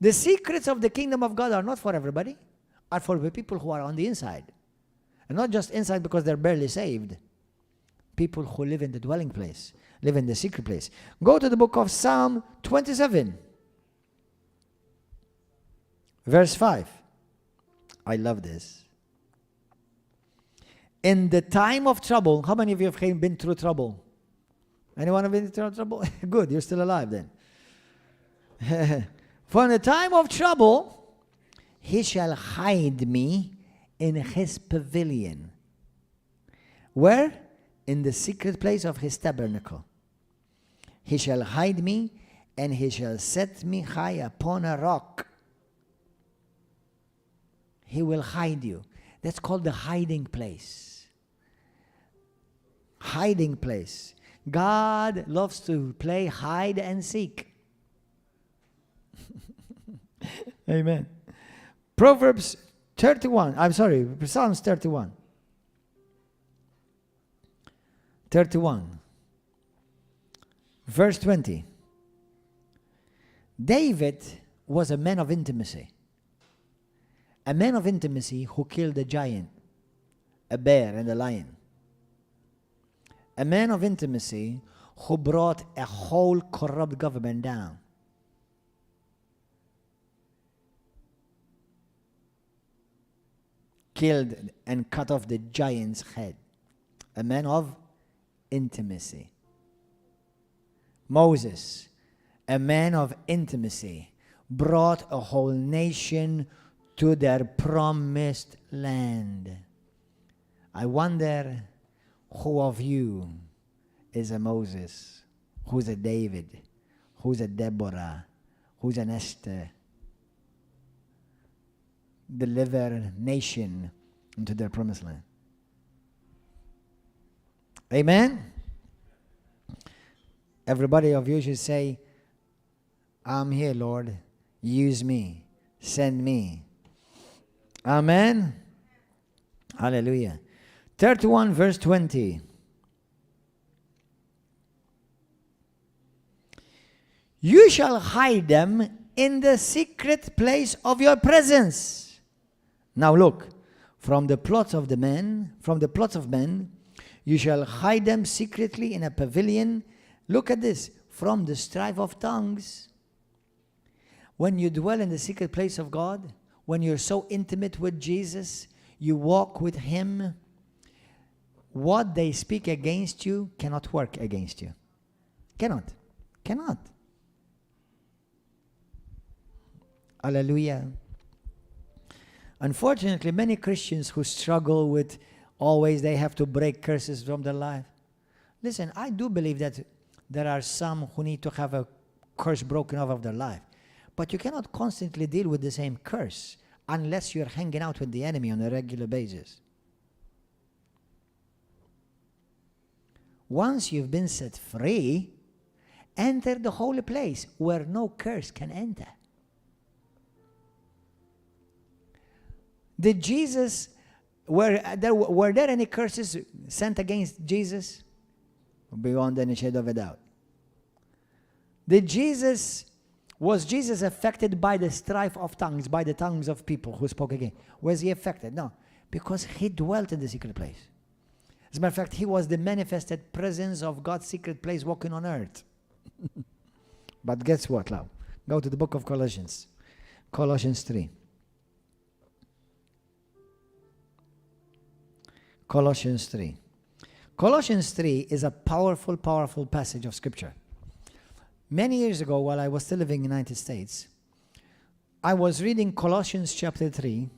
The secrets of the kingdom of God are not for everybody, are for the people who are on the inside. And not just inside because they're barely saved. People who live in the dwelling place, live in the secret place. Go to the book of Psalm 27. Verse 5. I love this. In the time of trouble, how many of you have been through trouble? Anyone have been through trouble? Good, you're still alive then. For in the time of trouble, he shall hide me in his pavilion. Where? In the secret place of his tabernacle. He shall hide me, and he shall set me high upon a rock. He will hide you. That's called the hiding place. Hiding place. God loves to play hide and seek. Amen. Proverbs 31. I'm sorry, Psalms 31. 31. Verse 20. David was a man of intimacy. A man of intimacy who killed a giant, a bear and a lion. A man of intimacy who brought a whole corrupt government down. Killed and cut off the giant's head. A man of intimacy. Moses, a man of intimacy, brought a whole nation to their promised land. I wonder who of you is a Moses, who's a David, who's a Deborah, who's an Esther. Deliver nation into their promised land. Amen? Everybody of you should say, I'm here, Lord. Use me. Send me. Amen? Hallelujah. 31 verse 20. You shall hide them in the secret place of your presence. Now look, from the plots of men, you shall hide them secretly in a pavilion. Look at this, from the strife of tongues. When you dwell in the secret place of God, when you're so intimate with Jesus, you walk with him, what they speak against you cannot work against you. Cannot. Hallelujah. Unfortunately, many Christians who struggle with always they have to break curses from their life. Listen, I do believe that there are some who need to have a curse broken off of their life. But you cannot constantly deal with the same curse unless you're hanging out with the enemy on a regular basis. Once you've been set free, enter the holy place where no curse can enter. Were there any curses sent against Jesus? Beyond any shadow of a doubt. Was Jesus affected by the strife of tongues, by the tongues of people who spoke again? Was he affected? No, because he dwelt in the secret place. As a matter of fact, he was the manifested presence of God's secret place walking on earth. But guess what, now? Go to the book of Colossians. Colossians 3. Colossians 3. Colossians 3 is a powerful, powerful passage of Scripture. Many years ago, while I was still living in the United States, I was reading Colossians chapter 3,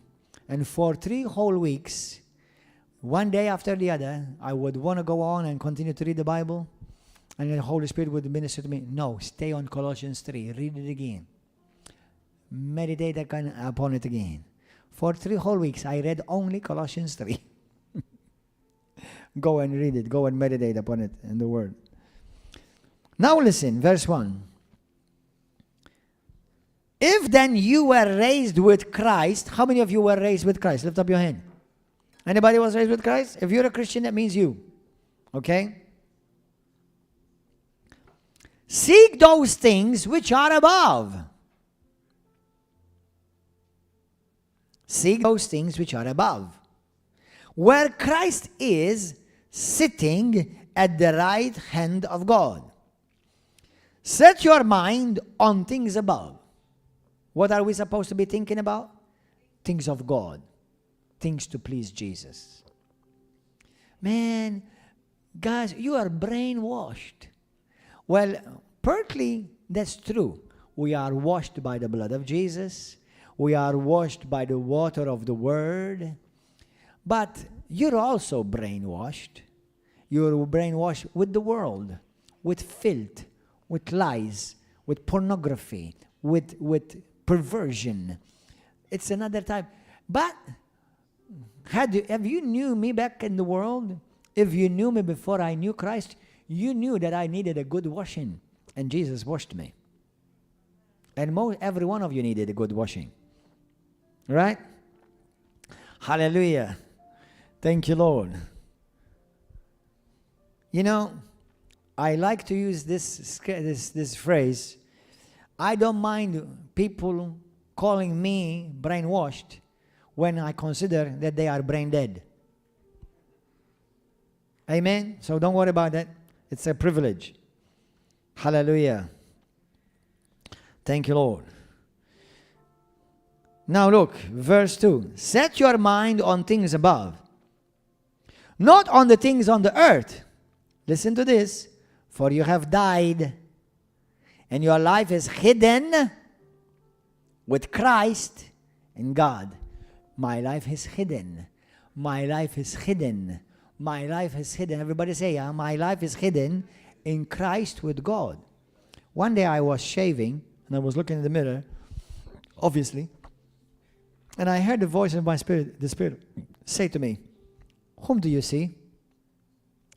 and for 3 whole weeks, one day after the other, I would want to go on and continue to read the Bible, and the Holy Spirit would minister to me. No, stay on Colossians 3, read it again. Meditate upon it again. For 3 whole weeks, I read only Colossians 3. Go and read it. Go and meditate upon it in the Word. Now listen, verse 1. If then you were raised with Christ, how many of you were raised with Christ? Lift up your hand. Anybody was raised with Christ? If you're a Christian, that means you. Okay? Seek those things which are above. Seek those things which are above, where Christ is sitting at the right hand of God. Set your mind on things above. What are we supposed to be thinking about? Things of God. Things to please Jesus. Man, guys, you are brainwashed. Well, partly that's true. We are washed by the blood of Jesus. We are washed by the water of the Word. But you're also brainwashed. You're brainwashed with the world, with filth, with lies, with pornography, with perversion. It's another type. But have you knew me back in the world? If you knew me before I knew Christ, you knew that I needed a good washing. And Jesus washed me. And every one of you needed a good washing. Right? Hallelujah. Thank you, Lord. You know, I like to use this phrase. I don't mind people calling me brainwashed when I consider that they are brain dead. Amen? So don't worry about that. It's a privilege. Hallelujah. Thank you, Lord. Now look, verse 2. Set your mind on things above, not on the things on the earth. Listen to this. For you have died, and your life is hidden with Christ in God. My life is hidden. My life is hidden. My life is hidden. Everybody say, my life is hidden in Christ with God. One day I was shaving, and I was looking in the mirror, obviously, and I heard the voice of my spirit, the Spirit, say to me, whom do you see?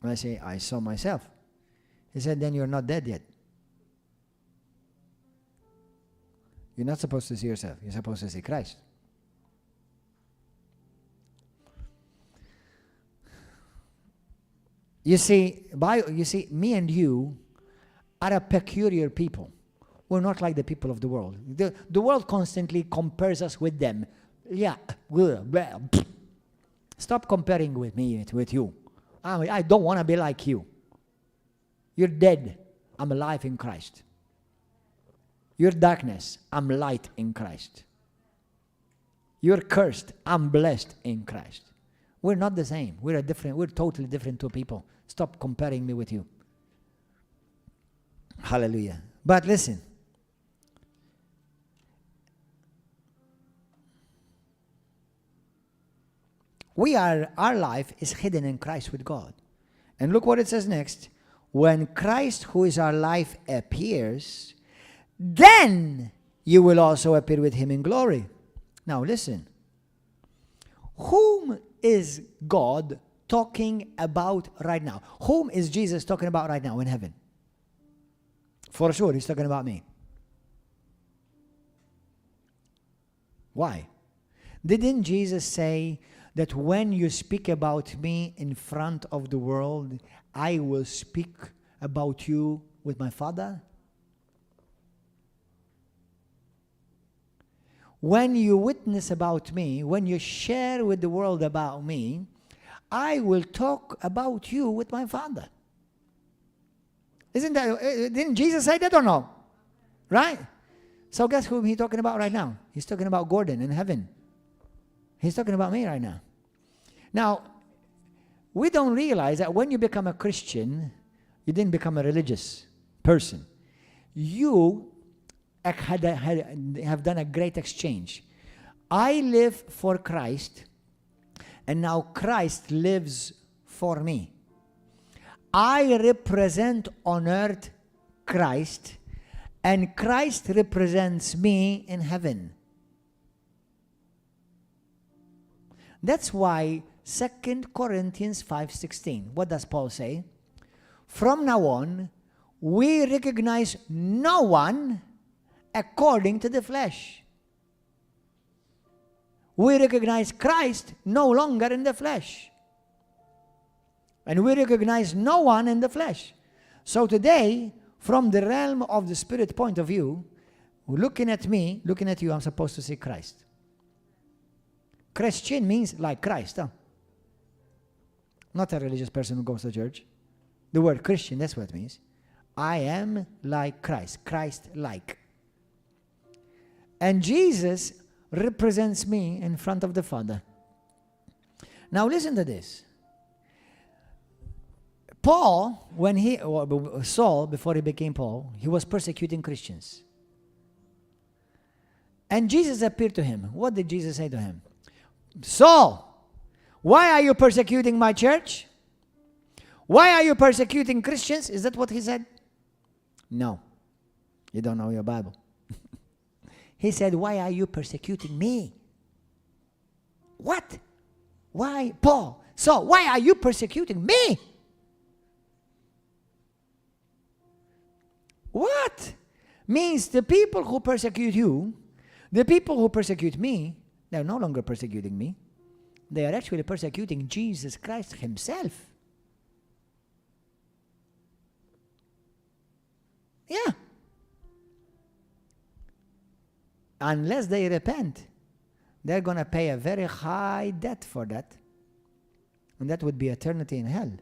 And I say, I saw myself. He said, then you're not dead yet. You're not supposed to see yourself. You're supposed to see Christ. You see, me and you are a peculiar people. We're not like the people of the world. The world constantly compares us with them. Yeah. Stop comparing with me, with you. I don't want to be like you. You're dead. I'm alive in Christ. You're darkness. I'm light in Christ. You're cursed. I'm blessed in Christ. We're not the same. We're totally different two people. Stop comparing me with you. Hallelujah. But listen. Our life is hidden in Christ with God. And look what it says next. When Christ, who is our life, appears, then you will also appear with him in glory. Now listen. Whom is God talking about right now? Whom is Jesus talking about right now in heaven? For sure, he's talking about me. Why? Didn't Jesus say that when you speak about me in front of the world, I will speak about you with my Father? When you witness about me, when you share with the world about me, I will talk about you with my Father. Didn't Jesus say that or no? Right? So guess whom he's talking about right now? He's talking about Gordon in heaven. He's talking about me right now. Now, we don't realize that when you become a Christian, you didn't become a religious person. You have done a great exchange. I live for Christ, and now Christ lives for me. I represent on earth Christ, and Christ represents me in heaven. That's why 2 Corinthians 5:16. What does Paul say? From now on, we recognize no one according to the flesh. We recognize Christ no longer in the flesh. And we recognize no one in the flesh. So today, from the realm of the spirit point of view, looking at me, looking at you, I'm supposed to see Christ. Christian means like Christ, huh? Not a religious person who goes to church. The word Christian, that's what it means. I am like Christ, Christ-like. And Jesus represents me in front of the Father. Now listen to this. Paul, Saul, before he became Paul, he was persecuting Christians. And Jesus appeared to him. What did Jesus say to him? Saul, why are you persecuting my church? Why are you persecuting Christians? Is that what he said? No. You don't know your Bible. He said, why are you persecuting me? What? Why? Paul, Saul, why are you persecuting me? What? Means the people who persecute you, the people who persecute me, they're no longer persecuting me. They are actually persecuting Jesus Christ himself. Yeah. Unless they repent, they're going to pay a very high debt for that. And that would be eternity in hell.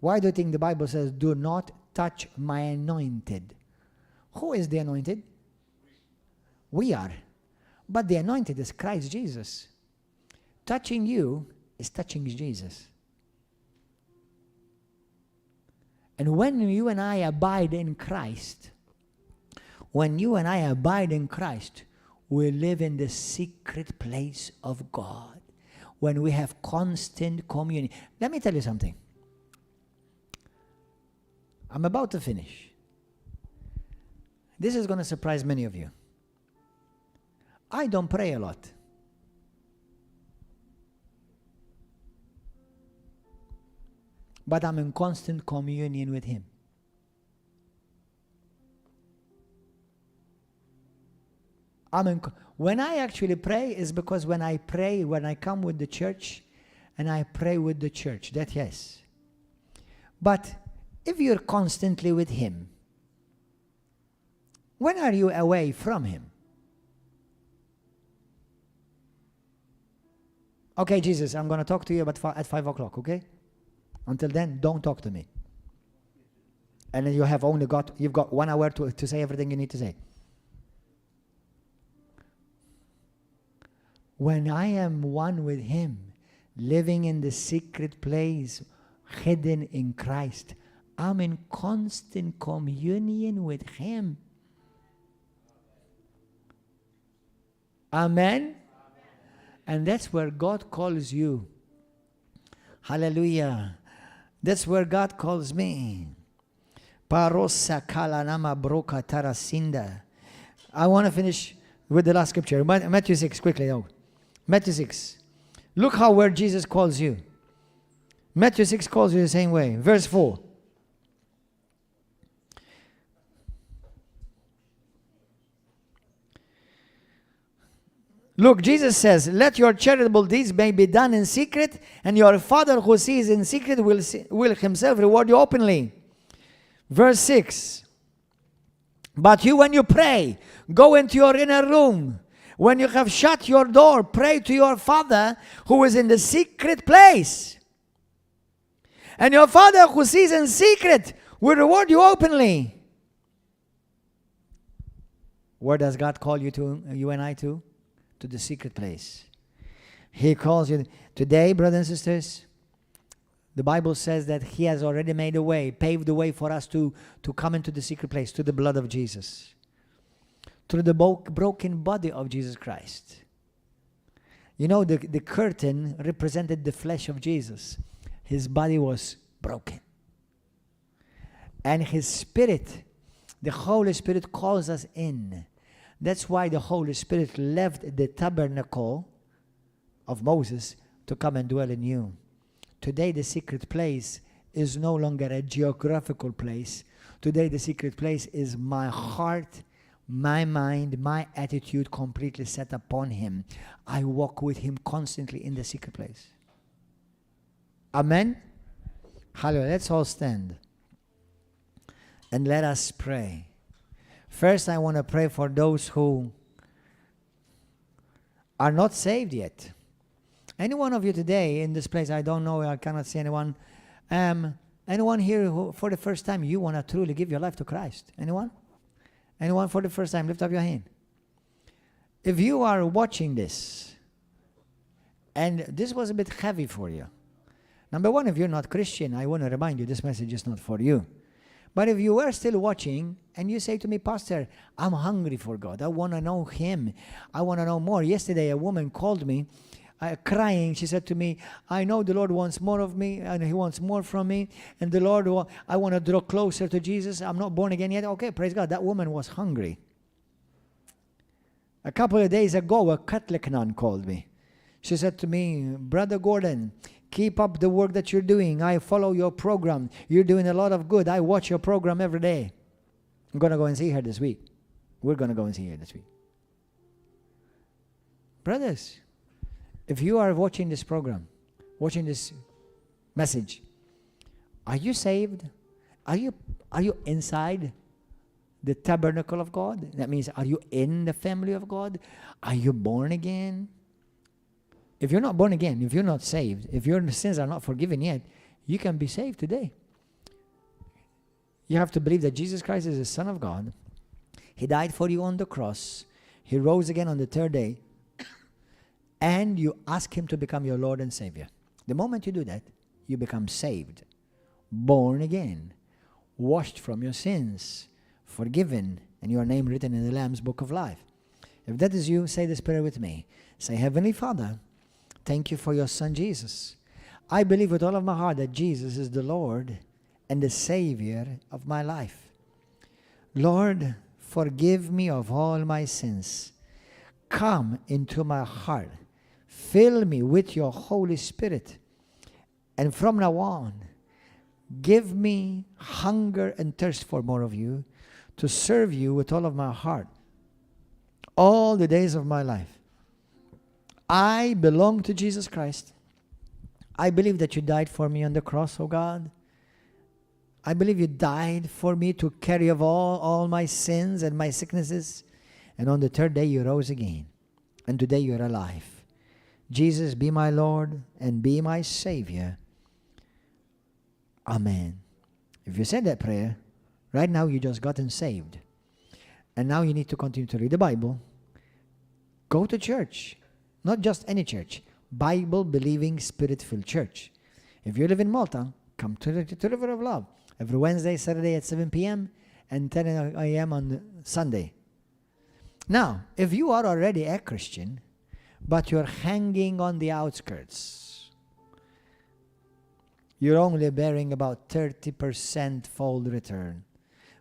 Why do you think the Bible says, do not touch my anointed? Who is the anointed? We are. But the anointed is Christ Jesus. Touching you is touching Jesus. And when you and I abide in Christ, we live in the secret place of God. When we have constant communion. Let me tell you something. I'm about to finish. This is going to surprise many of you. I don't pray a lot. But I'm in constant communion with Him. When I actually pray is because when I pray, when I come with the church and I pray with the church, that yes. But if you're constantly with Him, when are you away from Him? Okay, Jesus, I'm going to talk to you at 5 o'clock, okay? Until then, don't talk to me. And then you've got 1 hour to say everything you need to say. When I am one with Him, living in the secret place, hidden in Christ, I'm in constant communion with Him. Amen? And that's where God calls you. Hallelujah. That's where God calls me. Parosa kalanama broka tarasinda. I want to finish with the last scripture. Matthew 6, quickly. No. Matthew 6. Look where Jesus calls you. Matthew 6 calls you the same way. Verse 4. Look, Jesus says, let your charitable deeds may be done in secret, and your Father who sees in secret will himself reward you openly. Verse 6. But you, when you pray, go into your inner room. When you have shut your door, pray to your Father who is in the secret place. And your Father who sees in secret will reward you openly. Where does God call you to, you and I to? To the secret place. He calls you. Today, brothers and sisters, the Bible says that He has already made a way, paved the way for us to come into the secret place, to the blood of Jesus, through the broken body of Jesus Christ. You know, the curtain represented the flesh of Jesus. His body was broken. And His Spirit, the Holy Spirit, calls us in. That's why the Holy Spirit left the tabernacle of Moses to come and dwell in you. Today the secret place is no longer a geographical place. Today the secret place is my heart, my mind, my attitude completely set upon Him. I walk with Him constantly in the secret place. Amen? Hallelujah. Let's all stand. And let us pray. First, I want to pray for those who are not saved yet. Any one of you today in this place, I don't know, I cannot see anyone. Anyone here who, for the first time, you want to truly give your life to Christ? Anyone? Anyone for the first time? Lift up your hand. If you are watching this, and this was a bit heavy for you. Number one, if you're not Christian, I want to remind you, this message is not for you. But if you are still watching and you say to me, Pastor, I'm hungry for God. I want to know Him. I want to know more. Yesterday, a woman called me crying. She said to me, I know the Lord wants more of me and He wants more from me. And the Lord, I want to draw closer to Jesus. I'm not born again yet. Okay, praise God. That woman was hungry. A couple of days ago, a Catholic nun called me. She said to me, Brother Gordon, keep up the work that you're doing. I follow your program. You're doing a lot of good. I watch your program every day. I'm going to go and see her this week. We're going to go and see her this week. Brothers, if you are watching this program, watching this message, are you saved? Are you inside the tabernacle of God? That means, are you in the family of God? Are you born again? If you're not born again, if you're not saved, if your sins are not forgiven yet, you can be saved today. You have to believe that Jesus Christ is the Son of God. He died for you on the cross. He rose again on the third day. And you ask Him to become your Lord and Savior. The moment you do that, you become saved, born again, washed from your sins, forgiven, and your name written in the Lamb's Book of Life. If that is you, say this prayer with me. Say, Heavenly Father, thank you for your Son Jesus. I believe with all of my heart that Jesus is the Lord and the Savior of my life. Lord, forgive me of all my sins. Come into my heart. Fill me with your Holy Spirit. And from now on, give me hunger and thirst for more of you, to serve you with all of my heart all the days of my life. I belong to Jesus Christ. I believe that you died for me on the cross, oh God. I believe you died for me to carry of all my sins and my sicknesses. And on the third day you rose again. And today you're alive. Jesus, be my Lord and be my Savior. Amen. If you said that prayer, right now you just gotten saved. And now you need to continue to read the Bible. Go to church. Not just any church. Bible-believing, Spirit-filled church. If you live in Malta, come to the River of Love. Every Wednesday, Saturday at 7 p.m. and 10 a.m. on Sunday. Now, if you are already a Christian, but you're hanging on the outskirts, you're only bearing about 30% fold return,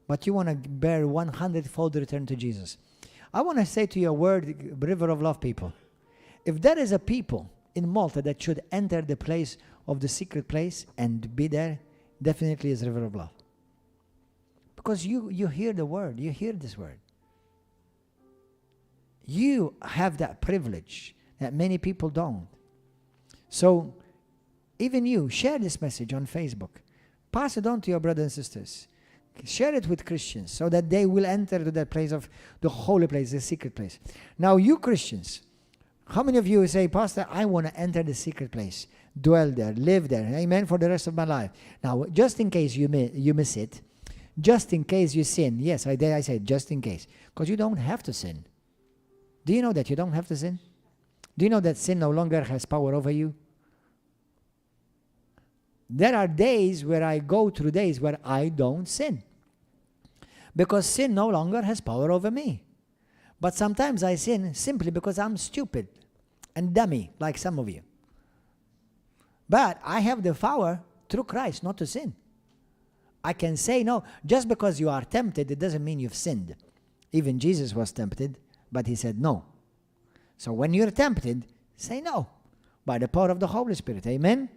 but you want to bear 100-fold return to Jesus. I want to say to your word, River of Love people, if there is a people in Malta that should enter the place of the secret place and be there, definitely is River of Love. Because you hear the word, you hear this word. You have that privilege that many people don't. So, even you, share this message on Facebook. Pass it on to your brothers and sisters. Share it with Christians so that they will enter to that place of the holy place, the secret place. Now, you Christians, how many of you say, Pastor, I want to enter the secret place, dwell there, live there, amen, for the rest of my life. Now, just in case you miss it, just in case you sin, yes, I said just in case, because you don't have to sin. Do you know that you don't have to sin? Do you know that sin no longer has power over you? There are days where I go through days where I don't sin, because sin no longer has power over me. But sometimes I sin simply because I'm stupid and dummy, like some of you. But I have the power through Christ not to sin. I can say no. Just because you are tempted, it doesn't mean you've sinned. Even Jesus was tempted, but he said no. So when you're tempted, say no by the power of the Holy Spirit. Amen?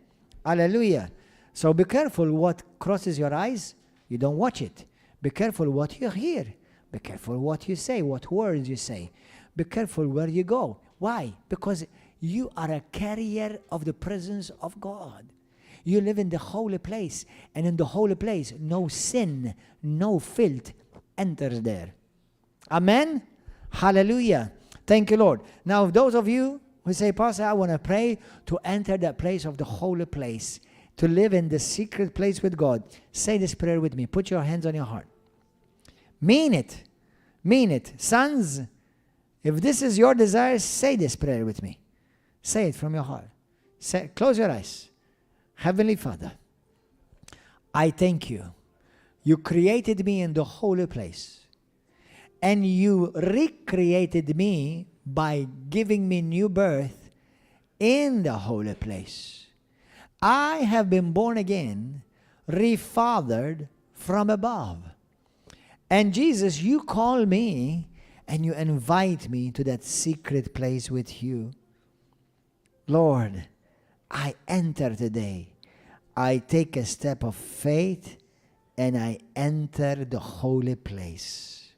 Hallelujah. So be careful what crosses your eyes. You don't watch it. Be careful what you hear. Be careful what you say, what words you say. Be careful where you go. Why? Because you are a carrier of the presence of God. You live in the holy place, and in the holy place, no sin, no filth enters there. Amen? Hallelujah. Thank you, Lord. Now, those of you who say, Pastor, I want to pray to enter that place of the holy place, to live in the secret place with God, say this prayer with me. Put your hands on your heart. Mean it. Mean it. Sons, if this is your desire, say this prayer with me. Say it from your heart. Say, close your eyes. Heavenly Father, I thank you. You created me in the holy place, and you recreated me by giving me new birth in the holy place. I have been born again, refathered from above. And Jesus, you call me and you invite me to that secret place with you. Lord, I enter today. I take a step of faith and I enter the holy place,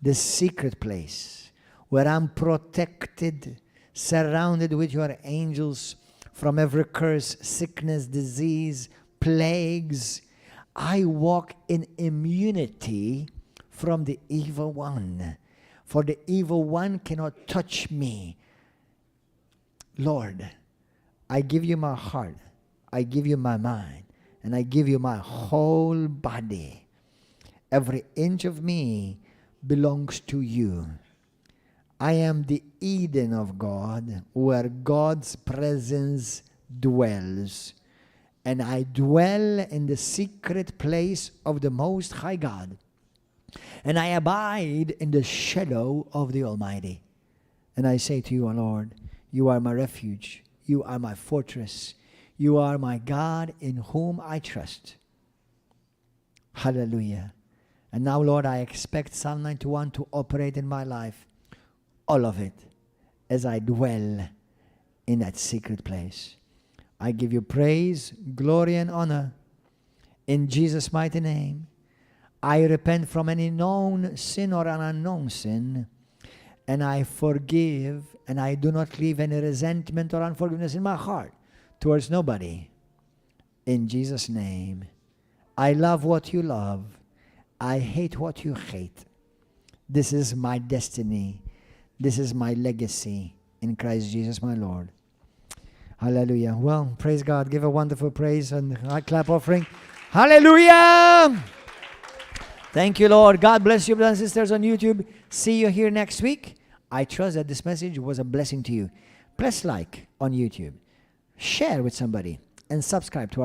the secret place where I'm protected, surrounded with your angels from every curse, sickness, disease, plagues. I walk in immunity from the evil one, for the evil one cannot touch me. Lord, I give you my heart, I give you my mind, and I give you my whole body. Every inch of me belongs to you. I am the Eden of God, where God's presence dwells. And I dwell in the secret place of the Most High God. And I abide in the shadow of the Almighty. And I say to you, O Lord, you are my refuge. You are my fortress. You are my God in whom I trust. Hallelujah. And now, Lord, I expect Psalm 91 to operate in my life. All of it, as I dwell in that secret place. I give you praise, glory, and honor in Jesus' mighty name. I repent from any known sin or an unknown sin, and I forgive, and I do not leave any resentment or unforgiveness in my heart towards nobody. In Jesus' name, I love what you love. I hate what you hate. This is my destiny. This is my legacy in Christ Jesus, my Lord. Hallelujah. Well, praise God. Give a wonderful praise and a clap offering. Hallelujah. Thank you, Lord. God bless you, brothers and sisters on YouTube. See you here next week. I trust that this message was a blessing to you. Press like on YouTube. Share with somebody and subscribe to our